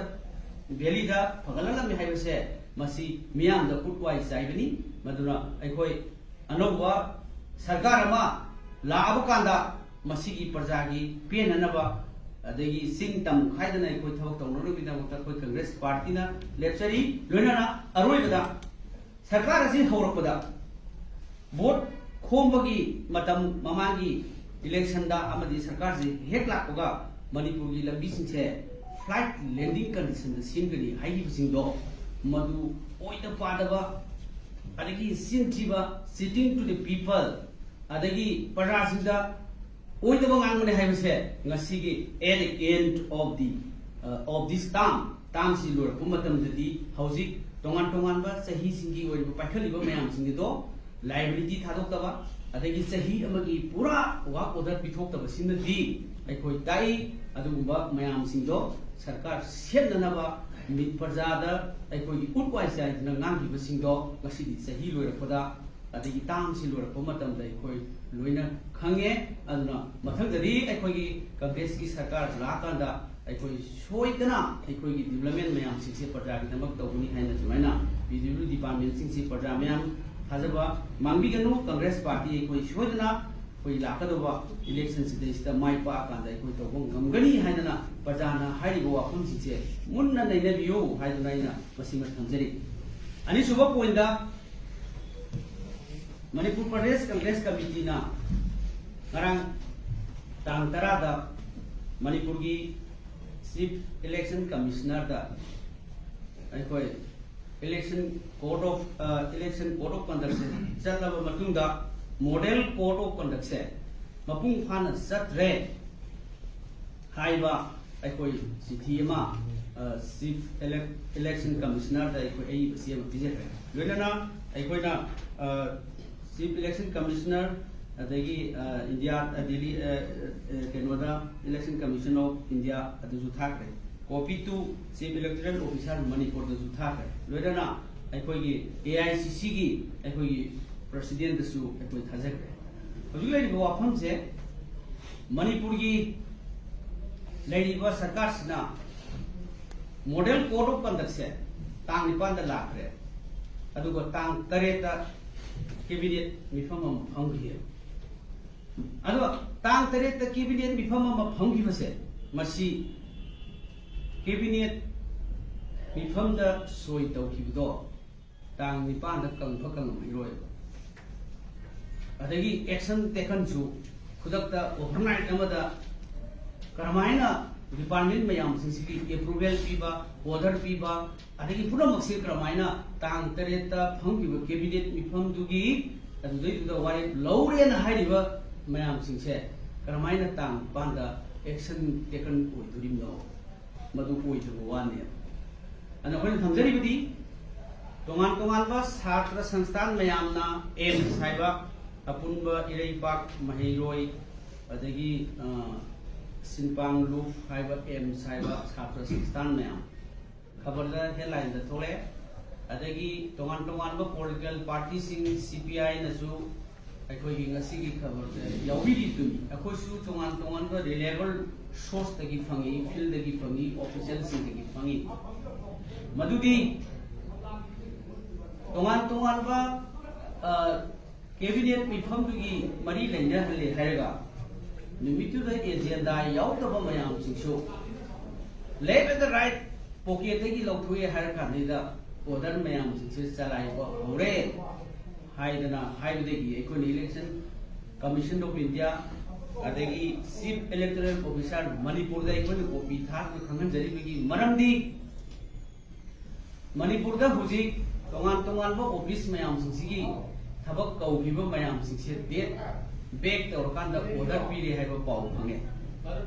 ꯚꯦꯂꯤꯗ ꯐꯒꯠꯍꯜꯂꯝꯃꯦ ꯍꯥꯏꯕꯁꯦ, ꯃꯁꯤ ꯃꯤꯌꯥꯝꯗ ꯎꯠ ꯋꯥꯏ ꯆꯥꯏꯕꯅꯤ꯫ ꯃꯗꯨꯅ ꯑꯩꯈꯣꯏ ꯑꯅꯧꯕ ꯁꯔꯀꯥꯔ ꯑꯃ ꯂꯥꯛꯑꯕ ꯀꯥꯟꯗ, ꯃꯁꯤꯒꯤ ꯄ꯭ꯔꯖꯥꯒꯤ ꯄꯦꯟꯅꯅꯕ, ꯑꯗꯒꯤ ꯆꯤꯡ ꯇꯝ ꯈꯥꯏꯗꯅ ꯑꯩꯈꯣꯏ ꯊꯕꯛ ꯇꯧꯅꯅꯕꯒꯤꯗꯃꯛꯇ ꯑꯩꯈꯣꯏ ꯀꯪꯒ꯭ꯔꯦꯁ ꯄꯥꯔꯇꯤꯅ ꯂꯦꯞꯆꯔꯤ꯫ ꯂꯣꯏꯅꯅ ꯑꯔꯣꯏꯕꯗ ꯁꯔꯀꯥꯔ ꯑꯁꯤ ꯍꯧꯔꯛꯄꯗ, ꯚꯣꯠ ꯈꯣꯝꯕꯒꯤ ꯃꯇꯝ, ꯃꯃꯥꯡꯒꯤ ꯏꯂꯦꯛꯁꯟꯗ ꯑꯃꯗꯤ ꯁꯔꯀꯥꯔꯁꯤ ꯍꯦꯛ ꯂꯥꯛꯄꯒ ꯃꯅꯤꯄꯨꯔꯒꯤ ꯂꯝꯕꯤꯁꯤꯡꯁꯦ ꯐ꯭ꯂꯥꯏꯠ ꯂꯦꯟꯗꯤꯡ ꯀꯟꯗꯤꯁꯟꯗ ꯁꯦꯝꯒꯅꯤ ꯍꯥꯏꯈꯤꯕꯁꯤꯡꯗꯣ, ꯃꯗꯨ ꯑꯣꯏꯗ ꯄꯥꯗꯕ, ꯑꯗꯒꯤ ꯆꯤꯟ ꯊꯤꯕ, cheating to the people, ꯑꯗꯒꯤ ꯄ꯭ꯔꯖꯥꯁꯤꯡꯗ ꯑꯣꯏꯗꯕ ꯉꯥꯡꯕꯅꯦ ꯍꯥꯏꯕꯁꯦ ꯉꯁꯤꯒꯤ at the end of the, uh, of this term, ꯇꯥꯝꯁꯤ ꯂꯣꯏꯔꯛꯄ ꯃꯇꯝꯗꯗꯤ, ꯍꯧꯖꯤꯛ ꯇꯣꯉꯥꯟ ꯇꯣꯉꯥꯟꯕ ꯆꯍꯤꯁꯤꯡꯒꯤ ꯑꯣꯏꯔꯤꯕ ꯄꯥꯏꯈꯠꯂꯤꯕ ꯃꯌꯥꯝꯁꯤꯡ ꯑꯗꯣ, ꯂꯥꯏꯕꯤꯂꯤꯇꯤ ꯊꯥꯗꯣꯛꯇꯕ, ꯑꯗꯒꯤ ꯆꯍꯤ ꯑꯃꯒꯤ ꯄꯨꯔꯥ ꯋꯥꯔꯛ ꯑꯣꯔꯗꯔ ꯄꯤꯊꯣꯛꯇꯕꯁꯤꯅꯗꯤ ꯑꯩꯈꯣꯏ ꯇꯥꯛꯏ꯫ ꯑꯗꯨꯒꯨꯝꯕ ꯃꯌꯥꯝꯁꯤꯡꯗꯣ ꯁꯔꯀꯥꯔ ꯁꯦꯝꯅꯅꯕ ꯃꯤ-, ꯄ꯭ꯔꯖꯥꯗ ꯑꯩꯈꯣꯏꯒꯤ ꯎꯠ ꯋꯥꯏ ꯆꯥꯏꯗꯅ ꯉꯥꯡꯈꯤꯕꯁꯤꯡꯗꯣ ꯉꯁꯤꯗꯤ ꯆꯍꯤ ꯂꯣꯏꯔꯛꯄꯗ, ꯑꯗꯒꯤ ꯇꯥꯝꯁꯤ ꯂꯣꯏꯔꯛꯄ ꯃꯇꯝꯗ ꯑꯩꯈꯣꯏ ꯂꯣꯏꯅ ꯈꯪꯉꯦ꯫ ꯑꯗꯨꯅ ꯃꯊꯪꯗꯗꯤ ꯑꯩꯈꯣꯏꯒꯤ ꯀꯪꯒ꯭ꯔꯦꯁꯀꯤ ꯁꯔꯀꯥꯔ ꯂꯥꯛꯑꯀꯥꯟꯗ ꯑꯩꯈꯣꯏ ꯁꯣꯏꯗꯅ ꯑꯩꯈꯣꯏꯒꯤ ꯗꯤꯕ꯭ꯂꯞꯃꯦꯟ ꯃꯌꯥꯝꯁꯤꯡꯁꯦ ꯄ꯭ꯔꯖꯥꯒꯤꯗꯃꯛ ꯇꯧꯒꯅꯤ ꯍꯥꯏꯅ ꯁꯨꯃꯥꯏꯅ ꯄꯤ ꯗꯕ꯭ꯂꯤꯎ ꯗꯤ ꯗꯤꯄꯥꯔꯠꯃꯦꯟꯁꯤꯡꯁꯤ ꯄ꯭ꯔꯖꯥ ꯃꯌꯥꯝ ꯊꯥꯖꯕ ꯃꯥꯡꯕꯤꯒꯅꯨ꯫ ꯀꯪꯒ꯭ꯔꯦꯁ ꯄꯥꯔꯇꯤ ꯑꯩꯈꯣꯏ ꯁꯣꯏꯗꯅ ꯑꯩꯈꯣꯏ ꯂꯥꯛꯀꯗꯧꯕ ꯏꯂꯦꯛꯁꯟꯁꯤꯗꯩꯁꯤꯗ ꯃꯥꯏ ꯄꯥꯛꯑꯀꯥꯟꯗ ꯑꯩꯈꯣꯏ ꯇꯧꯕ ꯉꯝꯒꯅꯤ ꯍꯥꯏꯗꯅ ꯄ꯭ꯔꯖꯥꯅ ꯍꯥꯏꯔꯤꯕ ꯋꯥꯐꯝꯁꯤꯡꯁꯦ ꯃꯨꯟꯅ ꯅꯩꯅꯕꯤꯌꯨ ꯍꯥꯏꯗꯨꯅ ꯑꯩꯅ ꯃꯁꯤꯃ ꯊꯝꯖꯔꯤ꯫ ꯑꯅꯤꯁꯨꯕ ꯄꯣꯏꯟꯗ, ꯃꯅꯤꯄꯨꯔ ꯄ꯭ꯔꯗꯦꯁ ꯀꯪꯒ꯭ꯔꯦꯁ ꯀꯃꯤꯇꯤꯅ ꯉꯔꯥꯡ ꯇꯥꯡ ꯇꯔꯥꯗ ꯃꯅꯤꯄꯨꯔꯒꯤ ꯆꯤꯐ ꯏꯂꯦꯛꯁꯟ ꯀꯃꯤꯁꯅꯔꯗ ꯑꯩꯈꯣꯏ election code of election code of ꯀꯟꯗꯛꯁꯦ ꯆꯠꯂꯕ ꯃꯇꯨꯡꯗ ꯃꯣꯗꯦꯜ ꯀꯣꯗ ꯑꯣꯐ ꯀꯟꯗꯛꯁꯦ ꯃꯄꯨꯡ ꯐꯥꯅ ꯆꯠꯇ꯭ꯔꯦ ꯍꯥꯏꯕ ꯑꯩꯈꯣꯏ ꯆꯤꯊꯤ ꯑꯃ ꯆꯤꯐ ꯏꯂꯦꯛꯁꯟ ꯀꯃꯤꯁꯅꯔꯗ ꯑꯩꯈꯣꯏ ꯑꯏꯕ ꯆꯦ ꯑꯃ ꯄꯤꯖꯈ꯭ꯔꯦ꯫ ꯂꯣꯏꯅꯅ ꯑꯩꯈꯣꯏꯅ ꯆꯤꯐ ꯏꯂꯦꯛꯁꯟ ꯀꯃꯤꯁꯅꯔ ꯑꯗꯒꯤ ꯏꯟꯗꯤꯌꯥ ꯗꯦꯜꯂꯤ ꯀꯩꯅꯣꯗ ꯏꯂꯦꯛꯁꯟ ꯀꯃꯤꯁꯟ ꯑꯣꯐ ꯏꯟꯗꯤꯌꯥ ꯑꯗꯨꯁꯨ ꯊꯥꯈ꯭ꯔꯦ꯫ Copy to Chief Electoral Officer ꯃꯅꯤꯄꯨꯔꯗꯁꯨ ꯊꯥꯈ꯭ꯔꯦ꯫ ꯂꯣꯏꯅꯅ ꯑꯩꯈꯣꯏꯒꯤ ꯑꯦ ꯑꯥꯏ ꯁꯤ ꯁꯤꯒꯤ ꯑꯩꯈꯣꯏꯒꯤ ꯄ꯭ꯔꯁꯤꯗꯦꯟꯗꯁꯨ ꯑꯩꯈꯣꯏ ꯊꯥꯖꯈ꯭ꯔꯦ꯫ ꯍꯧꯖꯤꯛ ꯂꯩꯔꯤꯕ ꯋꯥꯐꯝꯁꯦ ꯃꯅꯤꯄꯨꯔꯒꯤ ꯂꯩꯔꯤꯕ ꯁꯔꯀꯥꯔꯁꯤꯅ ꯃꯣꯗꯦꯜ ꯀꯣꯗ ꯑꯣꯐ ꯀꯟꯗꯛꯁꯦ ꯇꯥꯡ ꯅꯤꯄꯥꯟꯗ ꯂꯥꯛꯈ꯭ꯔꯦ, ꯑꯗꯨꯒ ꯇꯥꯡ ꯇꯔꯦꯠꯇ ꯀꯦꯕꯤꯅꯦꯠ ꯃꯤꯐꯝ ꯑꯃ ꯐꯝꯈꯤꯑꯕ꯫ ꯑꯗꯣ ꯇꯥꯡ ꯇꯔꯦꯠꯇ ꯀꯦꯕꯤꯅꯦꯠ ꯃꯤꯐꯝ ꯑꯃ ꯐꯝꯈꯤꯕꯁꯦ, ꯃꯁꯤ ꯀꯦꯕꯤꯅꯦꯠ ꯃꯤꯐꯝꯗ ꯁꯣꯏ ꯇꯧꯈꯤꯕꯗꯣ ꯇꯥꯡ ꯅꯤꯄꯥꯟꯗ ꯀꯪꯐ ꯀꯪꯉꯝꯃꯔꯣꯏꯕ꯫ ꯑꯗꯒꯤ action taken ꯁꯨ ꯈꯨꯗꯛꯇ overnight ꯑꯃꯗ ꯀꯔꯝꯍꯥꯏꯅ department ꯃꯌꯥꯝꯁꯤꯡꯁꯤꯒꯤ approval ꯄꯤꯕ, order ꯄꯤꯕ, ꯑꯗꯒꯤ ꯄꯨꯝꯅꯃꯛꯁꯦ ꯀꯔꯝꯍꯥꯏꯅ ꯇꯥꯡ ꯇꯔꯦꯠꯇ ꯐꯝꯈꯤꯕ ꯀꯦꯕꯤꯅꯦꯠ ꯃꯤꯐꯝꯗꯨꯒꯤ ꯑꯗꯨꯗꯩꯗꯨꯗ ꯋꯥꯔꯦꯞ ꯂꯧꯔꯦꯅ ꯍꯥꯏꯔꯤꯕ ꯃꯌꯥꯝꯁꯤꯡꯁꯦ ꯀꯔꯝꯍꯥꯏꯅ ꯇꯥꯡ ꯅꯤꯄꯥꯟꯗ action taken ꯑꯣꯏꯗꯣꯔꯤꯕꯅꯣ? ꯃꯗꯨ ꯑꯣꯏꯗꯕ ꯋꯥꯅꯦꯕ꯫ ꯑꯗꯨꯅ ꯑꯩꯈꯣꯏꯅ ꯊꯝꯖꯔꯤꯕꯗꯤ ꯇꯣꯉꯥꯟ ꯇꯣꯉꯥꯟꯕ ꯁꯥꯇ꯭ꯔ ꯁꯪꯁꯊꯥꯟ ꯃꯌꯥꯝꯅ ꯑꯦꯝꯁ ꯍꯥꯏꯕ ꯑꯄꯨꯟꯕ ꯏꯔꯩꯄꯥꯛ ꯃꯍꯩꯔꯣꯏ ꯑꯗꯒꯤ ꯑ, ꯁꯤꯟꯄꯥꯡ ꯂꯨꯞ ꯍꯥꯏꯕ ꯑꯦꯝꯁ ꯍꯥꯏꯕ ꯁꯥꯇ꯭ꯔ ꯁꯪꯁꯊꯥꯟ ꯃꯌꯥꯝ ꯈꯕꯔꯗ headline ꯗ ꯊꯣꯛꯂꯛꯑꯦ꯫ ꯑꯗꯒꯤ ꯇꯣꯉꯥꯟ ꯇꯣꯉꯥꯟꯕ political party ꯁꯤꯡ, ꯁꯤ ꯄꯤ ꯑꯥꯏ ꯅꯁꯨ ꯑꯩꯈꯣꯏꯒꯤ ꯉꯁꯤꯒꯤ ꯈꯕꯔꯗ ꯌꯥꯎꯕꯤꯔꯤꯗꯨꯅꯤ꯫ ꯑꯩꯈꯣꯏꯁꯨ ꯇꯣꯉꯥꯟ ꯇꯣꯉꯥꯟꯕ reliable source ꯇꯒꯤ ꯐꯪꯉꯤ, field ꯗꯒꯤ ꯐꯪꯉꯤ, official ꯁꯤꯡꯗꯒꯤ ꯐꯪꯉꯤ꯫ ꯃꯗꯨꯗꯤ ꯇꯣꯉꯥꯟ ꯇꯣꯉꯥꯟꯕ ꯑ, ꯀꯦꯕꯤꯅꯦꯠ ꯃꯤꯐꯝꯗꯨꯒꯤ ꯃꯔꯤ ꯂꯩꯅꯍꯜꯂꯦ ꯍꯥꯏꯔꯒ ꯅꯨꯃꯤꯠꯇꯨꯗ agenda ꯌꯥꯎꯗꯕ ꯃꯌꯥꯝꯁꯤꯡꯁꯨ left and right pocket ꯇꯒꯤ ꯂꯧꯊꯣꯛꯑꯦ ꯍꯥꯏꯔ ꯀꯥꯟꯗꯨꯗ order ꯃꯌꯥꯝꯁꯤꯡꯁꯦ ꯆꯂꯥꯏꯕ ꯍꯧꯔꯦ꯫ ꯍꯥꯏꯗꯅ ꯍꯥꯏꯕꯗꯒꯤ ꯑꯩꯈꯣꯏꯅ Election Commission of India ꯑꯗꯒꯤ Chief Electoral Officer ꯃꯅꯤꯄꯨꯔꯗ ꯑꯩꯈꯣꯏꯅ ꯀꯣꯄꯤ ꯊꯥꯗꯨꯅ ꯈꯪꯍꯟꯖꯔꯤꯕꯒꯤ ꯃꯔꯝꯗꯤ, ꯃꯅꯤꯄꯨꯔꯗ ꯍꯧꯖꯤꯛ ꯇꯣꯉꯥꯟ ꯇꯣꯉꯥꯟꯕ ꯑꯣꯐꯤꯁ ꯃꯌꯥꯝꯁꯤꯡꯁꯤꯒꯤ ꯊꯕꯛ ꯀꯧꯈꯤꯕ ꯃꯌꯥꯝꯁꯤꯡꯁꯦ date back ꯇꯧꯔꯀꯥꯟꯗ order ꯄꯤꯔꯦ ꯍꯥꯏꯕ ꯄꯥꯎ ꯐꯪꯉꯦ꯫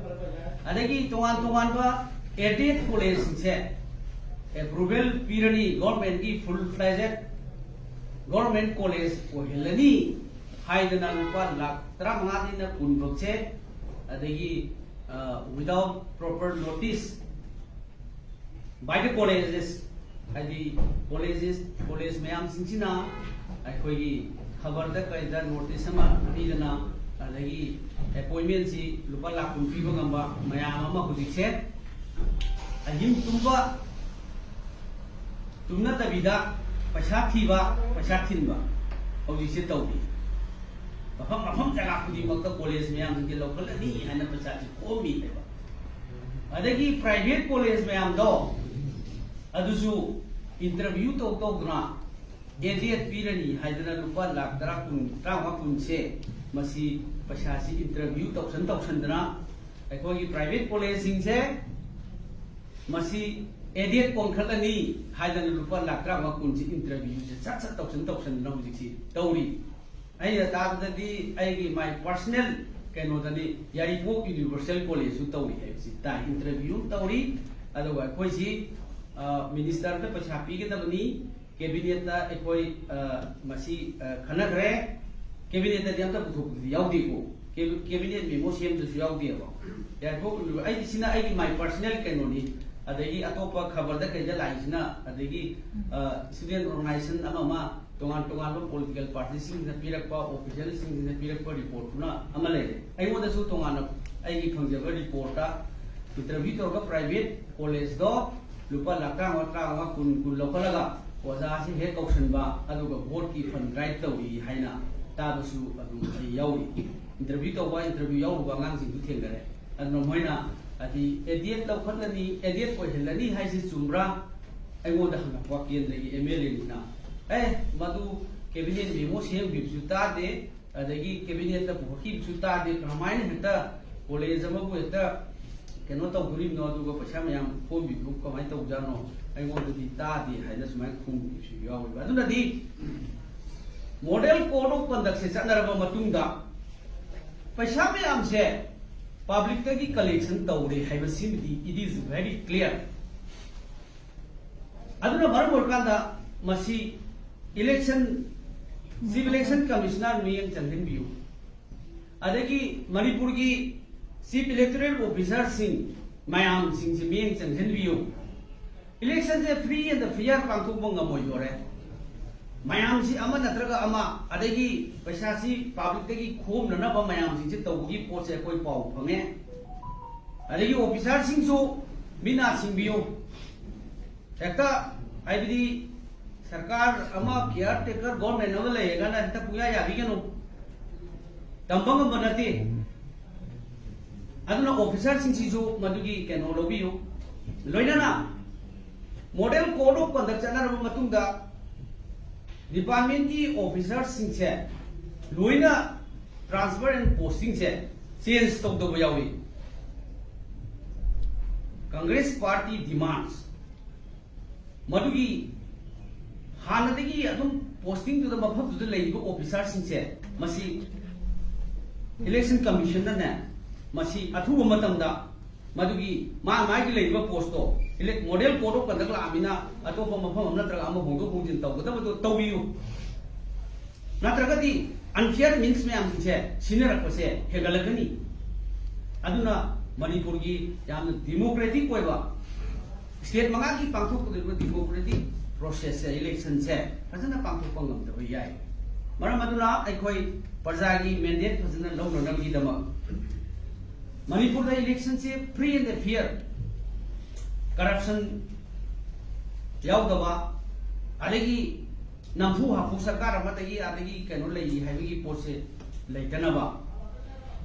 ꯑꯗꯒꯤ ꯇꯣꯉꯥꯟ ꯇꯣꯉꯥꯟꯕ aided collegeꯁꯤꯡꯁꯦ approval ꯄꯤꯔꯅꯤ, governmentꯀꯤ full fledged government college ꯑꯣꯏꯍꯜꯂꯅꯤ ꯍꯥꯏꯗꯅ ꯂꯨꯄꯥ ꯂꯥꯈ ꯇꯔꯥꯃꯉꯥꯗꯩꯅ ꯀꯨꯟ ꯐꯥꯎꯁꯦ, ꯑꯗꯒꯤ without proper notice by the colleges, ꯍꯥꯏꯗꯤ colleges, college ꯃꯌꯥꯝꯁꯤꯡꯁꯤꯅ ꯑꯩꯈꯣꯏꯒꯤ ꯈꯕꯔꯗ ꯀꯩꯗ notice ꯑꯃ ꯄꯤꯗꯅ, ꯑꯗꯒꯤ appointmentꯁꯤ ꯂꯨꯄꯥ ꯂꯥꯈ ꯀꯨꯟ ꯄꯤꯕ ꯉꯝꯕ ꯃꯌꯥꯝ ꯑꯃ ꯍꯧꯖꯤꯛꯁꯦ ꯑꯍꯤꯡ ꯇꯨꯝꯕ ꯇꯨꯝꯅꯗꯕꯤꯗ ꯄꯩꯁꯥ ꯊꯤꯕ, ꯄꯩꯁꯥ ꯊꯤꯟꯕ ꯍꯧꯖꯤꯛꯁꯦ ꯇꯧꯔꯤ꯫ ꯃꯐꯝ ꯃꯐꯝ ꯖꯒꯥ ꯈꯨꯗꯤꯡꯃꯛꯇ college ꯃꯌꯥꯝꯁꯤꯡꯁꯦ ꯂꯧꯈꯠꯂꯅꯤ ꯍꯥꯏꯅ ꯄꯩꯁꯥꯁꯤ ꯈꯣꯝꯃꯤ ꯍꯥꯏꯕ꯫ ꯑꯗꯒꯤ private college ꯃꯌꯥꯝꯗꯣ ꯑꯗꯨꯁꯨ interview ꯇꯧ ꯇꯧꯗꯅ aided ꯄꯤꯔꯅꯤ ꯍꯥꯏꯗꯅ ꯂꯨꯄꯥ ꯂꯥꯈ ꯇꯔꯥ, ꯀꯨꯟ, ꯇꯔꯥꯃꯉꯥ, ꯀꯨꯟꯁꯦ ꯃꯁꯤ ꯄꯩꯁꯥꯁꯤ interview ꯇꯧꯁꯟ ꯇꯧꯁꯟꯗꯅ ꯑꯩꯈꯣꯏꯒꯤ private collegeꯁꯤꯡꯁꯦ ꯃꯁꯤ aided ꯑꯣꯟꯈꯠꯂꯅꯤ ꯍꯥꯏꯗꯅ ꯂꯨꯄꯥ ꯂꯥꯈ ꯇꯔꯥꯃꯉꯥ, ꯀꯨꯟꯁꯤ interviewꯁꯦ ꯁꯠ ꯁꯠ ꯇꯧꯁꯟ ꯇꯧꯁꯟꯗꯅ ꯍꯧꯖꯤꯛꯁꯤ ꯇꯧꯔꯤ꯫ ꯑꯩꯅ ꯇꯥꯕꯗꯗꯤ ꯑꯩꯒꯤ my personal ꯀꯩꯅꯣꯗꯅꯤ, ꯌꯥꯏꯔꯤꯄꯣꯛ Universal Collegeꯁꯨ ꯇꯧꯔꯤ ꯍꯥꯏꯕꯁꯤ ꯇꯥꯏ, interview ꯑꯃ ꯇꯧꯔꯤ꯫ ꯑꯗꯨꯒ ꯑꯩꯈꯣꯏꯁꯤ ministerꯗ ꯄꯩꯁꯥ ꯄꯤꯒꯗꯕꯅꯤ, cabinetꯇ ꯑꯩꯈꯣꯏ ꯃꯁꯤ ꯈꯟꯅꯈ꯭ꯔꯦ꯫ Cabinetꯇꯗꯤ ꯑꯝꯇ ꯄꯨꯊꯣꯛꯄꯗꯤ ꯌꯥꯎꯗꯦꯀꯣ, cabinet memo ꯁꯦꯝꯕꯗꯁꯨ ꯌꯥꯎꯗꯦꯕ꯫ ꯌꯥꯏꯔꯤꯄꯣꯛ Univer-, ꯑꯩ ꯁꯤꯅ ꯑꯩꯒꯤ my personal ꯀꯩꯅꯣꯅꯤ꯫ ꯑꯗꯒꯤ ꯑꯇꯣꯞꯄ ꯈꯕꯔꯗ ꯀꯩꯗ ꯂꯥꯛꯏꯁꯤꯅ, ꯑꯗꯒꯤ student organization ꯑꯃ ꯑꯃ, ꯇꯣꯉꯥꯟ ꯇꯣꯉꯥꯟꯕ political partyꯁꯤꯡꯁꯤꯅ ꯄꯤꯔꯛꯄ, officialꯁꯤꯡꯁꯤꯅ ꯄꯤꯔꯛꯄ reportꯇꯨꯅ ꯑꯃ ꯂꯩꯔꯦ꯫ ꯑꯩꯉꯣꯟꯗꯁꯨ ꯇꯣꯉꯥꯟꯅ ꯑꯩꯒꯤ ꯐꯪꯖꯕ reportꯇ interview ꯇꯧꯔꯒ private collegeꯗꯣ ꯂꯨꯄꯥ ꯂꯥꯈ ꯇꯔꯥꯃꯉꯥ, ꯇꯔꯥꯃꯉꯥ, ꯀꯨꯟ, ꯀꯨꯟ ꯂꯧꯈꯠꯂꯒ ꯑꯣꯖꯥꯁꯤ ꯍꯦꯛ ꯀꯧꯁꯟꯕ, ꯑꯗꯨꯒ voteꯀꯤ fund drive ꯇꯧꯏ ꯍꯥꯏꯅ ꯇꯥꯕꯁꯨ ꯑꯗꯨꯝ ꯑꯩ ꯌꯥꯎꯔꯤ꯫ Interview ꯇꯧꯕ, interview ꯌꯥꯎꯔꯨꯕ ꯑꯉꯥꯡꯁꯤꯡꯁꯨ ꯊꯦꯡꯅꯔꯦ꯫ ꯑꯗꯨꯅ ꯃꯣꯏꯅ ꯍꯥꯏꯗꯤ aided ꯂꯧꯈꯠꯂꯅꯤ, aided ꯑꯣꯏꯍꯜꯂꯅꯤ ꯍꯥꯏꯁꯤ ꯆꯨꯝꯕ꯭ꯔꯥ? ꯑꯩꯉꯣꯟꯗ ꯍꯪꯉꯛꯄ ꯀꯦꯟꯗ꯭ꯔꯒꯤ MLAꯗꯨꯅ, ꯑꯦ, ꯃꯗꯨ cabinet memo ꯁꯦꯝꯈꯤꯕꯁꯨ ꯇꯥꯗꯦ, ꯑꯗꯒꯤ cabinet ꯇ ꯄꯨꯈꯠꯈꯤꯕꯁꯨ ꯇꯥꯗꯦ꯫ ꯀꯃꯥꯏꯅ ꯍꯦꯛꯇ college ꯑꯃꯕꯨ ꯍꯦꯛꯇ ꯀꯩꯅꯣ ꯇꯧꯗꯣꯔꯤꯕꯅꯣ, ꯑꯗꯨꯒ ꯄꯩꯁꯥ ꯃꯌꯥꯝ ꯈꯣꯝꯃꯤꯗꯨ ꯀꯃꯥꯏꯅ ꯇꯧꯖꯥꯠꯅꯣ, ꯑꯩꯉꯣꯟꯗꯗꯤ ꯇꯥꯗꯦ ꯍꯥꯏꯅ ꯁꯨꯃꯥꯏꯅ ꯈꯨꯝꯈꯤꯕꯁꯨ ꯌꯥꯎꯋꯦꯕ꯫ ꯑꯗꯨꯅꯗꯤ model code of conduct ꯁꯦ ꯆꯠꯅꯔꯕ ꯃꯇꯨꯡꯗ ꯄꯩꯁꯥ ꯃꯌꯥꯝꯁꯦ public ꯇꯒꯤ collection ꯇꯧꯔꯦ ꯍꯥꯏꯕꯁꯤꯃꯗꯤ it is very clear꯫ ꯑꯗꯨꯅ ꯃꯔꯝ ꯑꯣꯏꯔꯀꯥꯟꯗ ꯃꯁꯤ election, Chief Election Commissioner ꯃꯤꯠꯌꯦꯡ ꯆꯪꯁꯤꯟꯕꯤꯌꯨ, ꯑꯗꯒꯤ ꯃꯅꯤꯄꯨꯔꯒꯤ Chief Electoral Officer ꯁꯤꯡ ꯃꯌꯥꯝꯁꯤꯡꯁꯤ ꯃꯤꯠꯌꯦꯡ ꯆꯪꯁꯤꯟꯕꯤꯌꯨ꯫ Election say free and fair ꯄꯥꯡꯊꯣꯛꯄ ꯉꯝꯃꯣꯏꯗꯣꯔꯦ꯫ ꯃꯌꯥꯝꯁꯤ ꯑꯃ ꯅꯠꯇ꯭ꯔꯒ ꯑꯃ, ꯑꯗꯒꯤ ꯄꯩꯁꯥꯁꯤ public ꯇꯒꯤ ꯈꯣꯝꯅꯅꯕ ꯃꯌꯥꯝꯁꯤꯡꯁꯤ ꯇꯧꯕꯒꯤ ꯄꯣꯠꯁꯦ ꯑꯩꯈꯣꯏ ꯄꯥꯎ ꯐꯪꯉꯦ꯫ ꯑꯗꯒꯤ officer ꯁꯤꯡꯁꯨ ꯃꯤꯠ ꯅꯥ ꯁꯤꯡꯕꯤꯌꯨ꯫ ꯍꯦꯛꯇ, ꯍꯥꯏꯕꯗꯤ, ꯁꯔꯀꯥꯔ ꯑꯃ, caretaker government ꯑꯃ ꯂꯩꯔꯒꯅ ꯍꯦꯛꯇ ꯄꯨꯡꯌꯥ ꯌꯥꯕꯤꯒꯅꯨ, ꯇꯝꯕ ꯉꯝꯕ ꯅꯠꯇꯦ꯫ ꯑꯗꯨꯅ officer ꯁꯤꯡꯁꯤꯁꯨ ꯃꯗꯨꯒꯤ ꯀꯩꯅꯣ ꯂꯧꯕꯤꯌꯨ꯫ ꯂꯣꯏꯅꯅ model code of conduct ꯆꯠꯅꯔꯕ ꯃꯇꯨꯡꯗ department ꯀꯤ officer ꯁꯤꯡꯁꯦ ꯂꯣꯏꯅ transfer and posting say change ꯇꯧꯗꯕ ꯌꯥꯎꯏ꯫ Congress party demands ꯃꯗꯨꯒꯤ ꯍꯥꯟꯅꯗꯒꯤ ꯑꯗꯨꯝ posting ꯗꯨꯗ, ꯃꯐꯝꯗꯨꯗ ꯂꯩꯔꯤꯕ officer ꯁꯤꯡꯁꯦ, ꯃꯁꯤ Election Commission ꯅꯅꯦ, ꯃꯁꯤ ꯑꯊꯨꯕ ꯃꯇꯝꯗ ꯃꯗꯨꯒꯤ ꯃꯥ ꯃꯥꯒꯤ ꯂꯩꯔꯤꯕ post to ele-, model code of conduct ꯂꯥꯛꯑꯃꯤꯅ ꯑꯇꯣꯞꯄ ꯃꯐꯝ ꯑꯃ ꯅꯠꯇ꯭ꯔꯒ ꯑꯃ ꯍꯣꯡꯗꯣꯛ ꯍꯣꯡꯖꯤꯟ ꯇꯧꯒꯗꯕꯗꯣ ꯇꯧꯕꯤꯌꯨ꯫ ꯅꯠꯇ꯭ꯔꯒꯗꯤ unfair means ꯃꯌꯥꯝꯁꯤꯡꯁꯦ ꯁꯤꯖꯤꯟꯅꯔꯛꯄꯁꯦ ꯍꯦꯟꯒꯠꯂꯛꯀꯅꯤ꯫ ꯑꯗꯨꯅ ꯃꯅꯤꯄꯨꯔꯒꯤ ꯌꯥꯝꯅ democratic ꯑꯣꯏꯕ state ꯃꯉꯥꯒꯤ ꯄꯥꯡꯊꯣꯛꯀꯗꯧꯔꯤꯕ democratic process ꯁꯦ, election ꯁꯦ ꯐꯖꯅ ꯄꯥꯡꯊꯣꯛꯄ ꯉꯝꯗꯕ ꯌꯥꯏ꯫ ꯃꯔꯝ ꯑꯗꯨꯅ ꯑꯩꯈꯣꯏ ꯄ꯭ꯔꯖꯥꯒꯤ mandate ꯐꯖꯅ ꯂꯧꯅꯅꯕꯒꯤꯗꯃꯛ ꯃꯅꯤꯄꯨꯔꯗ election say free and fair, corruption ꯌꯥꯎꯗꯕ, ꯑꯗꯒꯤ ꯅꯝꯐꯨ ꯍꯥꯐꯨ ꯁꯔꯀꯥꯔ ꯑꯃꯗꯒꯤ ꯑꯗꯒꯤ ꯀꯩꯅꯣ ꯂꯩ ꯍꯥꯏꯕꯒꯤ ꯄꯣꯠꯁꯦ ꯂꯩꯇꯅꯕ,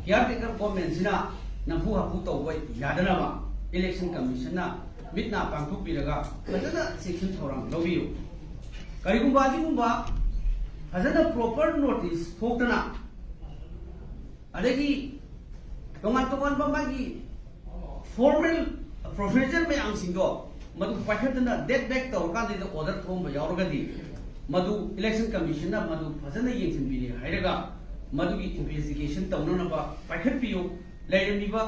caretaker government ꯁꯤꯅ ꯅꯝꯐꯨ ꯍꯥꯐꯨ ꯇꯧꯕ ꯌꯥꯗꯅꯕ Election Commission ꯅ ꯃꯤꯠ ꯅꯥ ꯄꯥꯡꯊꯣꯛꯄꯤꯔꯒ ꯐꯖꯅ ꯆꯦꯛꯁꯤꯟ ꯊꯧꯔꯥꯡ ꯂꯧꯕꯤꯌꯨ꯫ ꯀꯔꯤꯒꯨꯝꯕ ꯑꯁꯤꯒꯨꯝꯕ ꯐꯖꯅ proper notice ꯊꯣꯛꯇꯅ, ꯑꯗꯒꯤ ꯇꯣꯉꯥꯟ ꯇꯣꯉꯥꯟꯕ ꯃꯥꯒꯤ formal procedure ꯃꯌꯥꯝꯁꯤꯡꯗꯣ ꯃꯗꯨ ꯄꯥꯏꯈꯠꯇꯅ date back ꯇꯧꯔꯀꯥꯟꯗ order ꯊꯣꯛꯑꯝꯕ ꯌꯥꯎꯔꯒꯗꯤ, ꯃꯗꯨ election commission ꯅ ꯃꯗꯨ ꯐꯖꯅ ꯌꯦꯡꯁꯤꯟꯕꯤꯔꯦ ꯍꯥꯏꯔꯒ ꯃꯗꯨꯒꯤ investigation ꯇꯧꯅꯅꯕ ꯄꯥꯏꯈꯠꯄꯤꯌꯨ꯫ ꯂꯩꯔꯝꯃꯤꯕ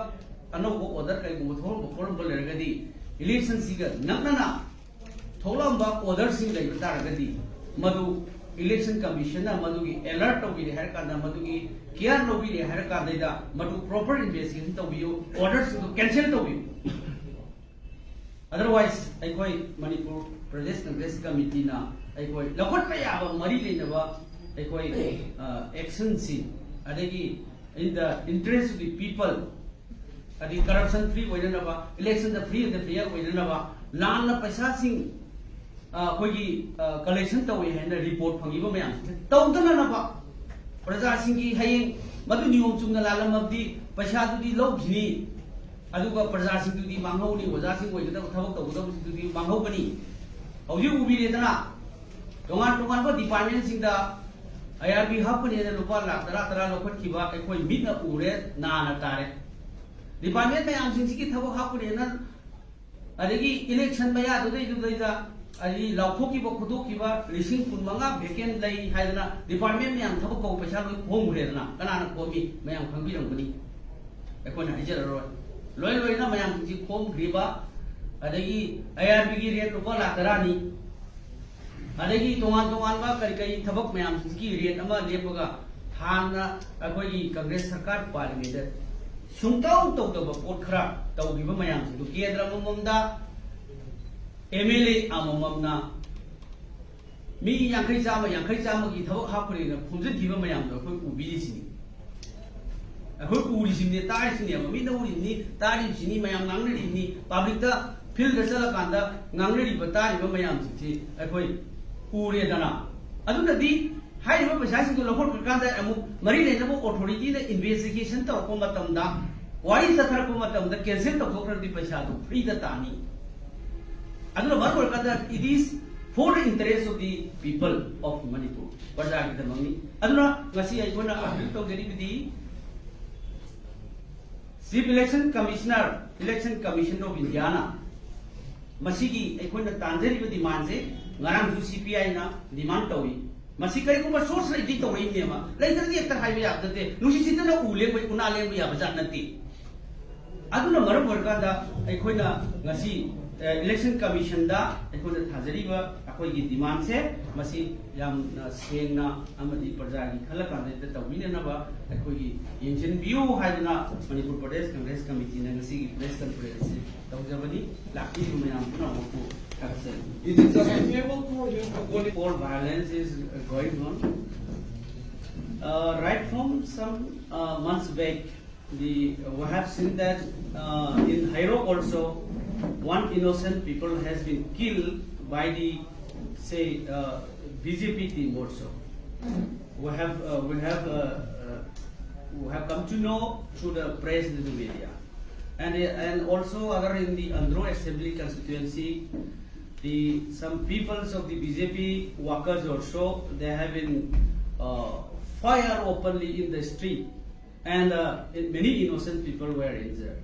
ꯑꯅꯧꯕ order ꯀꯩꯒꯨꯝꯕ ꯊꯣꯛꯂꯝꯕ ꯈꯣꯠꯂꯝꯕ ꯂꯩꯔꯒꯗꯤ election ꯁꯤꯒ ꯅꯛꯅꯅ ꯊꯣꯛꯂꯝꯕ order ꯁꯤꯡ ꯂꯩꯕ ꯇꯥꯔꯒꯗꯤ ꯃꯗꯨ election commission ꯅ ꯃꯗꯨꯒꯤ alert ꯇꯧꯕꯤꯔꯦ ꯍꯥꯏꯔ ꯀꯥꯟꯗ, ꯃꯗꯨꯒꯤ care ꯂꯧꯕꯤꯔꯦ ꯍꯥꯏꯔ ꯀꯥꯟꯗꯩꯗ ꯃꯗꯨ proper investigation ꯇꯧꯕꯤꯌꯨ, order ꯁꯤꯡꯗꯨ cancel ꯇꯧꯕꯤꯌꯨ꯫ Otherwise ꯑꯩꯈꯣꯏ ꯃꯅꯤꯄꯨꯔ ꯄ꯭ꯔꯗꯦꯁ ꯀꯪꯒ꯭ꯔꯦꯁ ꯀꯃꯤꯇꯤꯅ ꯑꯩꯈꯣꯏ ꯂꯧꯈꯠꯄ ꯌꯥꯕ ꯃꯔꯤ ꯂꯩꯅꯕ ꯑꯩꯈꯣꯏ ꯑꯦꯛꯁꯟꯁꯤꯡ, ꯑꯗꯒꯤ in the interest of the people, ꯍꯥꯏꯗꯤ corruption free ꯑꯣꯏꯅꯅꯕ, election the free and fair ꯑꯣꯏꯅꯅꯕ, ꯂꯥꯟꯅ ꯄꯩꯁꯥꯁꯤꯡ ꯑ, ꯑꯩꯈꯣꯏꯒꯤ collection ꯇꯧꯏ ꯍꯥꯏꯅ report ꯐꯪꯉꯤꯕ ꯃꯌꯥꯝꯁꯤꯡꯁꯦ ꯇꯧꯗꯅꯅꯕ, ꯄ꯭ꯔꯖꯥꯁꯤꯡꯒꯤ ꯍꯌꯦꯡ ꯃꯗꯨ ꯅꯤꯌꯣꯝ ꯆꯨꯝꯅ ꯂꯥꯜꯂꯝꯃꯕꯗꯤ ꯄꯩꯁꯥꯗꯨꯗꯤ ꯂꯧꯈꯤꯅꯤ, ꯑꯗꯨꯒ ꯄ꯭ꯔꯖꯥꯁꯤꯡꯗꯨꯗꯤ ꯃꯥꯡꯍꯧꯅꯤ, ꯑꯣꯖꯥꯁꯤꯡ ꯑꯣꯏꯒꯗꯕ ꯊꯕꯛ ꯇꯧꯒꯗꯕꯁꯤꯡꯗꯨꯗꯤ ꯃꯥꯡꯍꯧꯒꯅꯤ꯫ ꯍꯧꯖꯤꯛ ꯎꯕꯤꯔꯦꯗꯅ, ꯇꯣꯉꯥꯟ ꯇꯣꯉꯥꯟꯕ department ꯁꯤꯡꯗ IRB ꯍꯥꯞꯀꯅꯦꯅ ꯂꯨꯄꯥ ꯂꯥꯈ ꯇꯔꯥ ꯇꯔꯥ ꯂꯧꯈꯠꯈꯤꯕ ꯑꯩꯈꯣꯏ ꯃꯤꯠꯅ ꯎꯔꯦ, ꯅꯥꯅ ꯇꯥꯔꯦ꯫ Department ꯃꯌꯥꯝꯁꯤꯡꯁꯤꯒꯤ ꯊꯕꯛ ꯍꯥꯞꯀꯅꯦꯅ, ꯑꯗꯒꯤ election ꯃꯌꯥꯗꯨꯗꯩꯗꯨꯗꯩꯗ ꯑꯗꯒꯤ ꯂꯥꯎꯊꯣꯛꯈꯤꯕ ꯈꯣꯠꯇꯣꯛꯈꯤꯕ ꯂꯤꯁꯤꯡ ꯀꯨꯟ ꯃꯉꯥ vacant ꯂꯩ ꯍꯥꯏꯗꯅ department ꯃꯌꯥꯝ ꯊꯕꯛ ꯀꯧꯕ ꯄꯩꯁꯥ ꯂꯣꯏ ꯈꯣꯝꯈ꯭ꯔꯦꯗꯅ꯫ ꯀꯅꯥꯅ ꯈꯣꯝꯃꯤ? ꯃꯌꯥꯝ ꯈꯪꯕꯤꯔꯝꯒꯅꯤ, ꯑꯩꯈꯣꯏꯅ ꯍꯥꯏꯖꯔꯔꯣꯏ꯫ ꯂꯣꯏ ꯂꯣꯏꯅ ꯃꯌꯥꯝꯁꯤꯡꯁꯤ ꯈꯣꯝꯈ꯭ꯔꯤꯕ, ꯑꯗꯒꯤ IRB ꯒꯤ rate ꯂꯨꯄꯥ ꯂꯥꯈ ꯇꯔꯥꯅꯤ꯫ ꯑꯗꯒꯤ ꯇꯣꯉꯥꯟ ꯇꯣꯉꯥꯟꯕ ꯀꯔꯤ ꯀꯔꯤ ꯊꯕꯛ ꯃꯌꯥꯝꯁꯤꯒꯤ rate ꯑꯃ ꯂꯦꯞꯄꯒ ꯍꯥꯟꯅ ꯑꯩꯈꯣꯏꯒꯤ ꯀꯪꯒ꯭ꯔꯦꯁ ꯁꯔꯀꯥꯔ ꯄꯥꯜꯂꯤꯉꯩꯗ ꯁꯨꯡꯇꯧ ꯇꯧꯗꯕ ꯄꯣꯠ ꯈꯔ ꯇꯧꯈꯤꯕ ꯃꯌꯥꯝꯁꯤꯡꯗꯨ, ꯀꯦꯟꯗ꯭ꯔ ꯑꯃꯃꯝꯗ MLA ꯑꯃꯃꯝꯅ ꯃꯤ ꯌꯥꯡꯈꯩ ꯆꯥꯝꯃ, ꯌꯥꯡꯈꯩ ꯆꯥꯝꯃꯒꯤ ꯊꯕꯛ ꯍꯥꯞꯈ꯭ꯔꯦꯅ ꯈꯣꯝꯖꯤꯟꯈꯤꯕ ꯃꯌꯥꯝꯗꯣ ꯑꯩꯈꯣꯏ ꯎꯕꯤꯔꯤꯁꯤꯅꯤ꯫ ꯑꯩꯈꯣꯏ ꯎꯔꯤꯁꯤꯅꯦ, ꯇꯥꯔꯤꯁꯤꯅꯦꯕ, ꯃꯤꯠꯅ ꯎꯔꯤꯁꯤꯅꯤ, ꯇꯥꯔꯤꯕꯁꯤꯅꯤ, ꯃꯌꯥꯝ ꯉꯥꯡꯅꯔꯤꯕꯅꯤ, public ꯇ, field ꯇ ꯆꯠꯂꯀꯥꯟꯗ ꯉꯥꯡꯅꯔꯤꯕ, ꯇꯥꯔꯤꯕ ꯃꯌꯥꯝꯁꯤꯡꯁꯤ ꯑꯩꯈꯣꯏ ꯎꯔꯦꯗꯅ꯫ ꯑꯗꯨꯅꯗꯤ ꯍꯥꯏꯔꯤꯕ ꯄꯩꯁꯥꯁꯤꯡꯗꯨ ꯂꯧꯈꯠꯈ꯭ꯔꯀꯥꯟꯗ ꯑꯃꯨꯛ ꯃꯔꯤ ꯂꯩꯅꯕ authority ꯅ investigation ꯇꯧꯔꯛꯄ ꯃꯇꯝꯗ, ꯋꯥꯔꯤ ꯆꯠꯊꯔꯛꯄ ꯃꯇꯝꯗ cancel ꯇꯧꯊꯣꯛꯈ꯭ꯔꯗꯤ ꯄꯩꯁꯥꯗꯨ free ꯗ ꯇꯥꯅꯤ꯫ ꯑꯗꯨꯅ ꯃꯔꯝ ꯑꯣꯏꯔꯀꯥꯟꯗ it is for the interest of the people of Manipur, ꯄ꯭ꯔꯖꯥꯒꯤꯗꯃꯛꯅꯤ꯫ ꯑꯗꯨꯅ ꯉꯁꯤ ꯑꯩꯈꯣꯏꯅ ꯑꯥꯄꯤꯜ ꯇꯧꯖꯔꯤꯕꯗꯤ Chief Election Commissioner, Election Commission of Indiaꯅ ꯃꯁꯤꯒꯤ ꯑꯩꯈꯣꯏꯅ ꯇꯥꯟꯖꯔꯤꯕ ꯗꯤꯃꯥꯟꯁꯦ ꯉꯔꯥꯡꯁꯨ ꯁꯤ ꯄꯤ ꯑꯥꯏꯅ ꯗꯤꯃꯥꯟ ꯇꯧꯏ꯫ ꯃꯁꯤ ꯀꯔꯤꯒꯨꯝꯕ ꯁꯣꯔꯁ ꯂꯩꯇꯦ ꯇꯧꯔꯛꯏꯅꯦꯕ, ꯂꯩꯇ꯭ꯔꯗꯤ ꯍꯦꯛꯇ ꯍꯥꯏꯕ ꯌꯥꯕ ꯅꯠꯇꯦ꯫ ꯅꯨꯡꯁꯤꯠ ꯁꯤꯠꯇꯅ ꯎ ꯂꯦꯡꯕ, ꯎꯅꯥ ꯂꯦꯡꯕ ꯌꯥꯕ ꯖꯥꯠ ꯅꯠꯇꯦ꯫ ꯑꯗꯨꯅ ꯃꯔꯝ ꯑꯣꯏꯔꯀꯥꯟꯗ ꯑꯩꯈꯣꯏꯅ ꯉꯁꯤ ꯏꯂꯦꯛꯁꯟ ꯀꯃꯤꯁꯟꯗ ꯑꯩꯈꯣꯏꯅ ꯊꯥꯖꯔꯤꯕ ꯑꯩꯈꯣꯏꯒꯤ ꯗꯤꯃꯥꯟꯁꯦ ꯃꯁꯤ ꯌꯥꯝꯅ ꯁꯦꯡꯅ ꯑꯃꯗꯤ ꯄ꯭ꯔꯖꯥꯒꯤ ꯈꯜꯂꯀꯥꯟꯗ ꯍꯦꯛꯇ ꯇꯧꯕꯤꯅꯅꯕ ꯑꯩꯈꯣꯏꯒꯤ ꯌꯦꯡꯁꯤꯟꯕꯤꯌꯨ ꯍꯥꯏꯗꯨꯅ ꯃꯅꯤꯄꯨꯔ ꯄ꯭ꯔꯗꯦꯁ ꯀꯪꯒ꯭ꯔꯦꯁ ꯀꯃꯤꯇꯤꯅ ꯉꯁꯤꯒꯤ ꯄ꯭ꯔꯦꯁ ꯀꯟꯐꯔꯦꯟꯁꯁꯤ ꯇꯧꯖꯕꯅꯤ꯫ ꯂꯥꯛꯄꯤꯔꯤꯕ ꯃꯌꯥꯝ ꯄꯨꯝꯅꯃꯛꯄꯨ ꯊꯥꯒꯠꯆꯔꯤ꯫ Is it sustainable for you to go for violence is going on? Uh, right from some uh, months back, the, we have seen that uh, in Hairok also, one innocent people has been killed by the, say, uh, B J P team also. We have, uh, we have, uh, uh, we have come to know through the press and the media. And, and also other in the Andro Assembly constituency, the, some peoples of the B J P workers also, they have been uh, fire openly in the street, and uh, many innocent people were injured.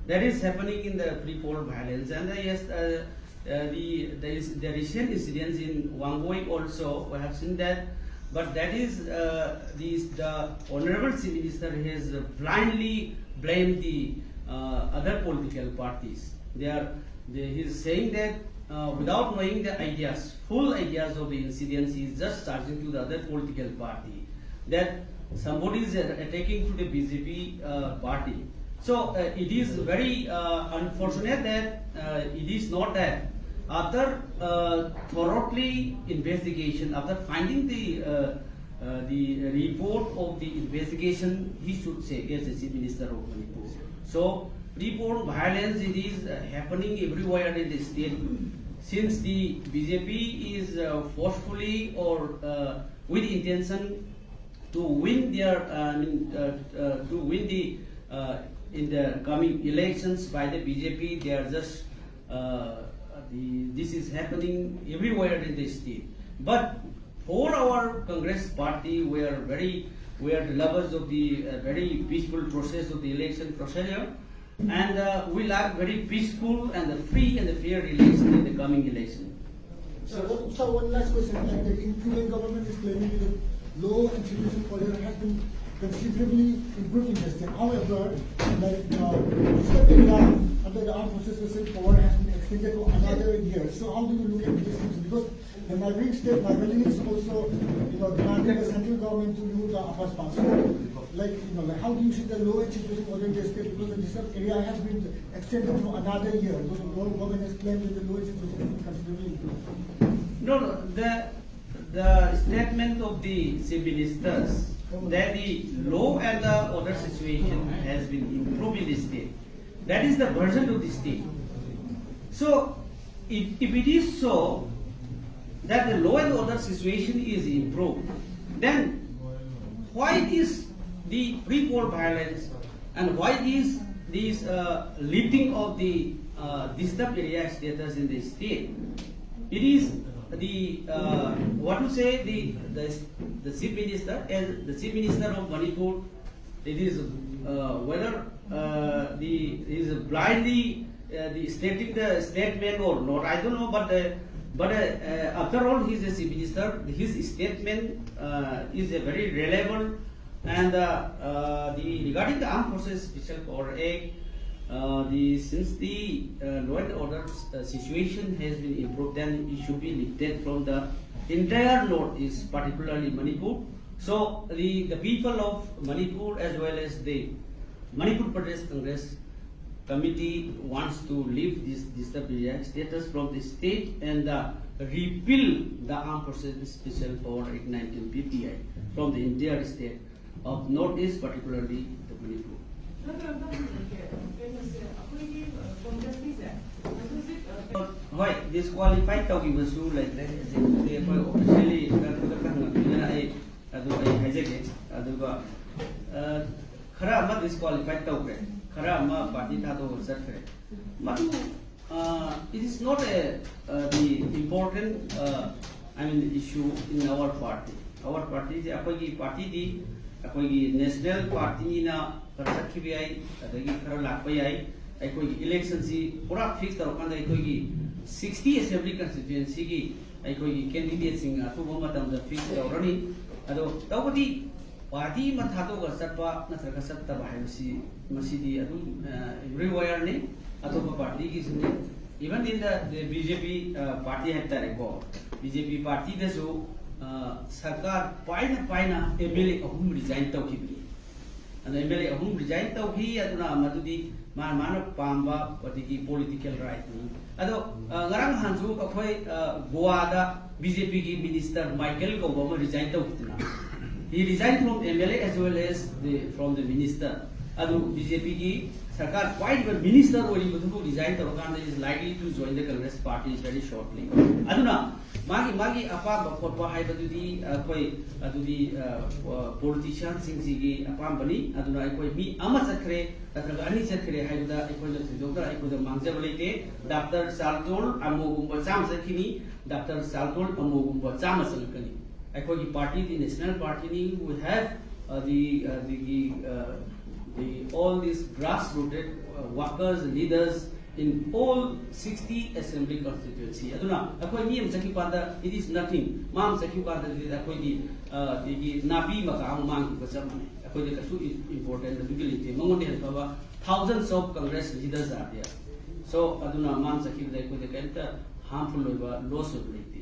That is happening in the pre-poll violence. And uh, yes, uh, uh, the, the, the recent incidents in Wangoi also, we have seen that. But that is uh, the, the Honorable Chief Minister has blindly blamed the uh, other political parties. They are, they, he is saying that uh, without knowing the ideas, full ideas of the incidents, he is just charging to the other political party that somebody is attacking to the B J P uh, party. So uh, it is very uh, unfortunate that uh, it is not that. After uh, thoroughly investigation, after finding the uh, uh, the report of the investigation, he should say as the Chief Minister of Manipur. So pre-poll violence, it is uh, happening everywhere in the state. Since the B J P is uh, forcefully or uh, with intention to win their, uh, I mean, uh, uh, to win the uh, in the coming elections by the B J P, they are just uh, The, this is happening everywhere in the state. But for our Congress party, we are very, we are the lovers of the uh, very peaceful process of the election procedure, and uh, we like very peaceful and the free and the fair election in the coming election. So, so one last question, like the incoming government is claiming that law and situation order has been considerably improved in the state. However, like uh, this area under the armed forces special power has been extended for another year. So how do you look at these things? Because the neighboring state, Nagaland is also, you know, demanding the central government to remove the AFASPA. So, like, you know, like how do you see the law and situation order in the state? Because the disturbed area has been extended for another year. Because the law government has claimed that the law and situation has been considerably improved. No, no, the, the statement of the chief ministers that the law and the order situation has been improved in the state. That is the version of the state. So, if, if it is so that the law and order situation is improved, then why is the pre-poll violence and why is this uh, lifting of the uh, disturbed area status in the state? It is the uh, what to say the the, the chief minister as the chief minister of Manipur. It is uh, whether uh, the is blindly uh, the stating the statement or not. I don't know, but uh, but uh, uh, after all, he is a chief minister. His statement uh, is a very reliable. And uh, uh, the regarding the Armed Forces Special Power Act, uh, the since the uh, law and order uh, situation has been improved, then it should be lifted from the entire Northeast, particularly Manipur. So the, the people of Manipur as well as the Manipur Pradesh Congress Committee wants to lift this disturbed area status from the state and uh, repeal the Armed Forces Special Power Act nineteen fifty-eight from the entire state of Northeast, particularly the Manipur. ꯍꯣꯏ, disqualify ꯇꯧꯈꯤꯕꯁꯨ ꯂꯩꯈ꯭ꯔꯦ꯫ ꯑꯦꯖꯦꯟꯗꯨꯗꯤ ꯑꯩꯈꯣꯏ officially ꯀꯔꯝꯕꯗ ꯈꯪꯉꯕꯅꯤꯅ ꯑꯩ ꯑꯗꯨ ꯑꯩ ꯍꯥꯏꯖꯒꯦ꯫ ꯑꯗꯨꯒ ꯑ, ꯈꯔ ꯑꯃ disqualify ꯇꯧꯈ꯭ꯔꯦ, ꯈꯔ ꯑꯃ party ꯊꯥꯗꯣꯛꯑꯒ ꯆꯠꯈ꯭ꯔꯦ꯫ ꯃꯗꯨ Uh, it is not a uh, the important uh, I mean issue in our party. Our party ꯁꯦ ꯑꯩꯈꯣꯏꯒꯤ ꯄꯥꯔꯇꯤꯗꯤ ꯑꯩꯈꯣꯏꯒꯤ ꯅꯦꯁꯅꯦꯜ ꯄꯥꯔꯇꯤꯅꯤꯅ ꯈꯔ ꯆꯠꯈꯤꯕ ꯌꯥꯏ, ꯑꯗꯒꯤ ꯈꯔ ꯂꯥꯛꯄ ꯌꯥꯏ꯫ ꯑꯩꯈꯣꯏꯒꯤ ꯏꯂꯦꯛꯁꯟꯁꯤ ꯄꯨꯔꯥ ꯐꯤꯛꯁ ꯇꯧꯔꯀꯥꯟꯗ ꯑꯩꯈꯣꯏꯒꯤ ꯁꯤꯛꯁꯇꯤ ꯑꯦꯁꯦꯝꯕ꯭ꯂꯤ ꯀꯟꯁꯇꯤꯇ꯭ꯋꯦꯟꯁꯤꯒꯤ ꯑꯩꯈꯣꯏꯒꯤ ꯀꯦꯟꯗꯤꯗꯦꯠꯁꯤꯡ ꯑꯊꯨꯕ ꯃꯇꯝꯗ ꯐꯤꯛꯁ ꯇꯧꯔꯅꯤ꯫ ꯑꯗꯣ ꯇꯧꯕꯗꯤ ꯄꯥꯔꯇꯤ ꯑꯃ ꯊꯥꯗꯣꯛꯑꯒ ꯆꯠꯄ ꯅꯠꯇ꯭ꯔꯒ ꯆꯠꯇꯕ ꯍꯥꯏꯕꯁꯤ ꯃꯁꯤꯗꯤ ꯑꯗꯨꯝ ꯑꯦꯕ꯭ꯔꯤꯋꯦꯌꯔꯅꯤ, ꯑꯇꯣꯞꯄ ꯄꯥꯔꯇꯤꯒꯤꯁꯨꯅꯤ꯫ Even in the, the B J P party ꯍꯥꯏꯕ ꯇꯥꯔꯦꯀꯣ, B J P ꯄꯥꯔꯇꯤꯗꯁꯨ ꯁꯔꯀꯥꯔ ꯄꯥꯏꯅ ꯄꯥꯏꯅ ꯑꯦꯝ ꯑꯦꯜ ꯑꯦ ꯑꯍꯨꯝ ꯔꯤꯖꯥꯏꯟ ꯇꯧꯈꯤꯕꯅꯤ꯫ ꯑꯗꯣ ꯑꯦꯝ ꯑꯦꯜ ꯑꯦ ꯑꯍꯨꯝ ꯔꯤꯖꯥꯏꯟ ꯇꯧꯈꯤ꯫ ꯑꯗꯨꯅ ꯃꯗꯨꯗꯤ ꯃꯥꯅ ꯃꯥꯅ ꯄꯥꯝꯕ ꯑꯗꯒꯤ ꯄꯣꯂꯤꯇꯤꯀꯦꯜ ꯔꯥꯏꯠꯅꯤ꯫ ꯑꯗꯣ ꯉꯔꯥꯡ ꯅꯍꯥꯟꯁꯨ ꯑꯩꯈꯣꯏ ꯒꯣꯋꯥꯗ B J P ꯒꯤ ꯃꯤꯅꯤꯁꯇꯔ ꯃꯥꯏꯀꯦꯜ ꯀꯧꯕ ꯑꯃ resign ꯇꯧꯈꯤꯗꯅ, he resigned from M L A as well as the, from the minister. ꯑꯗꯨ B J P ꯒꯤ ꯁꯔꯀꯥꯔ ꯄꯥꯏꯔꯤꯕ ꯃꯤꯅꯤꯁꯇꯔ ꯑꯣꯏꯔꯤꯕꯗꯨꯕꯨ ꯔꯤꯖꯥꯏꯟ ꯇꯧꯔꯀꯥꯟꯗ is likely to join the Congress party very shortly. ꯑꯗꯨꯅ ꯃꯥꯒꯤ ꯃꯥꯒꯤ ꯑꯄꯥꯝꯕ ꯈꯣꯠꯄ ꯍꯥꯏꯕꯗꯨꯗꯤ ꯑꯩꯈꯣꯏ ꯑꯗꯨꯗꯤ ꯄꯣꯂꯤꯇꯤꯁꯤꯌꯥꯟꯁꯤꯡꯁꯤꯒꯤ ꯑꯄꯥꯝꯕꯅꯤ꯫ ꯑꯗꯨꯅ ꯑꯩꯈꯣꯏ ꯃꯤ ꯑꯃ ꯆꯠꯈ꯭ꯔꯦ ꯅꯠꯇ꯭ꯔꯒ ꯑꯅꯤ ꯆꯠꯈ꯭ꯔꯦ ꯍꯥꯏꯕꯗ ꯑꯩꯈꯣꯏꯅ ꯊꯣꯏꯗꯣꯛꯅ ꯑꯩꯈꯣꯏꯗ ꯃꯥꯡꯖꯕ ꯂꯩꯇꯦ꯫ ꯗꯥꯛꯇꯔ ꯆꯥꯜꯇꯣꯜ ꯑꯃꯣꯒꯨꯝꯕ ꯆꯥꯝꯃ ꯆꯠꯈꯤꯅꯤ, ꯗꯥꯛꯇꯔ ꯆꯥꯜꯇꯣꯜ ꯑꯃꯣꯒꯨꯝꯕ ꯆꯥꯝꯃ ꯆꯪꯉꯛꯀꯅꯤ꯫ ꯑꯩꯈꯣꯏꯒꯤ ꯄꯥꯔꯇꯤꯗꯤ national ꯄꯥꯔꯇꯤꯅꯤ꯫ We have uh, the, uh, the, uh, the all these grassrooted uh, workers, leaders in all sixty assembly constituency. ꯑꯗꯨꯅ ꯑꯩꯈꯣꯏ ꯃꯤ ꯑꯃ ꯆꯠꯈꯤꯕ ꯀꯥꯟꯗ it is nothing. ꯃꯥ ꯑꯃ ꯆꯠꯈꯤꯕ ꯀꯥꯟꯗꯗꯤ ꯑꯩꯈꯣꯏꯒꯤ ꯑꯗꯒꯤ ꯅꯥꯄꯤ ꯃꯀꯥ ꯑꯃ ꯃꯥꯡꯈꯤꯕ ꯆꯞ ꯃꯥꯟꯅꯩ꯫ ꯑꯩꯈꯣꯏꯗ ꯀꯩꯁꯨ ꯏꯝꯄꯣꯔꯇꯦꯟ ꯑꯗꯨꯒꯤ ꯂꯩꯇꯦ꯫ ꯃꯉꯣꯟꯗ ꯍꯦꯟꯅ ꯐꯕ thousands of Congress leaders are there. So ꯑꯗꯨꯅ ꯃꯥ ꯑꯃ ꯆꯠꯈꯤꯕꯗ ꯑꯩꯈꯣꯏꯗ ꯀꯔꯤꯝꯇ ꯍꯥꯔꯝꯐꯨꯜ ꯑꯣꯏꯕ ꯂꯣꯁ ꯑꯣꯏꯕ ꯂꯩꯇꯦ꯫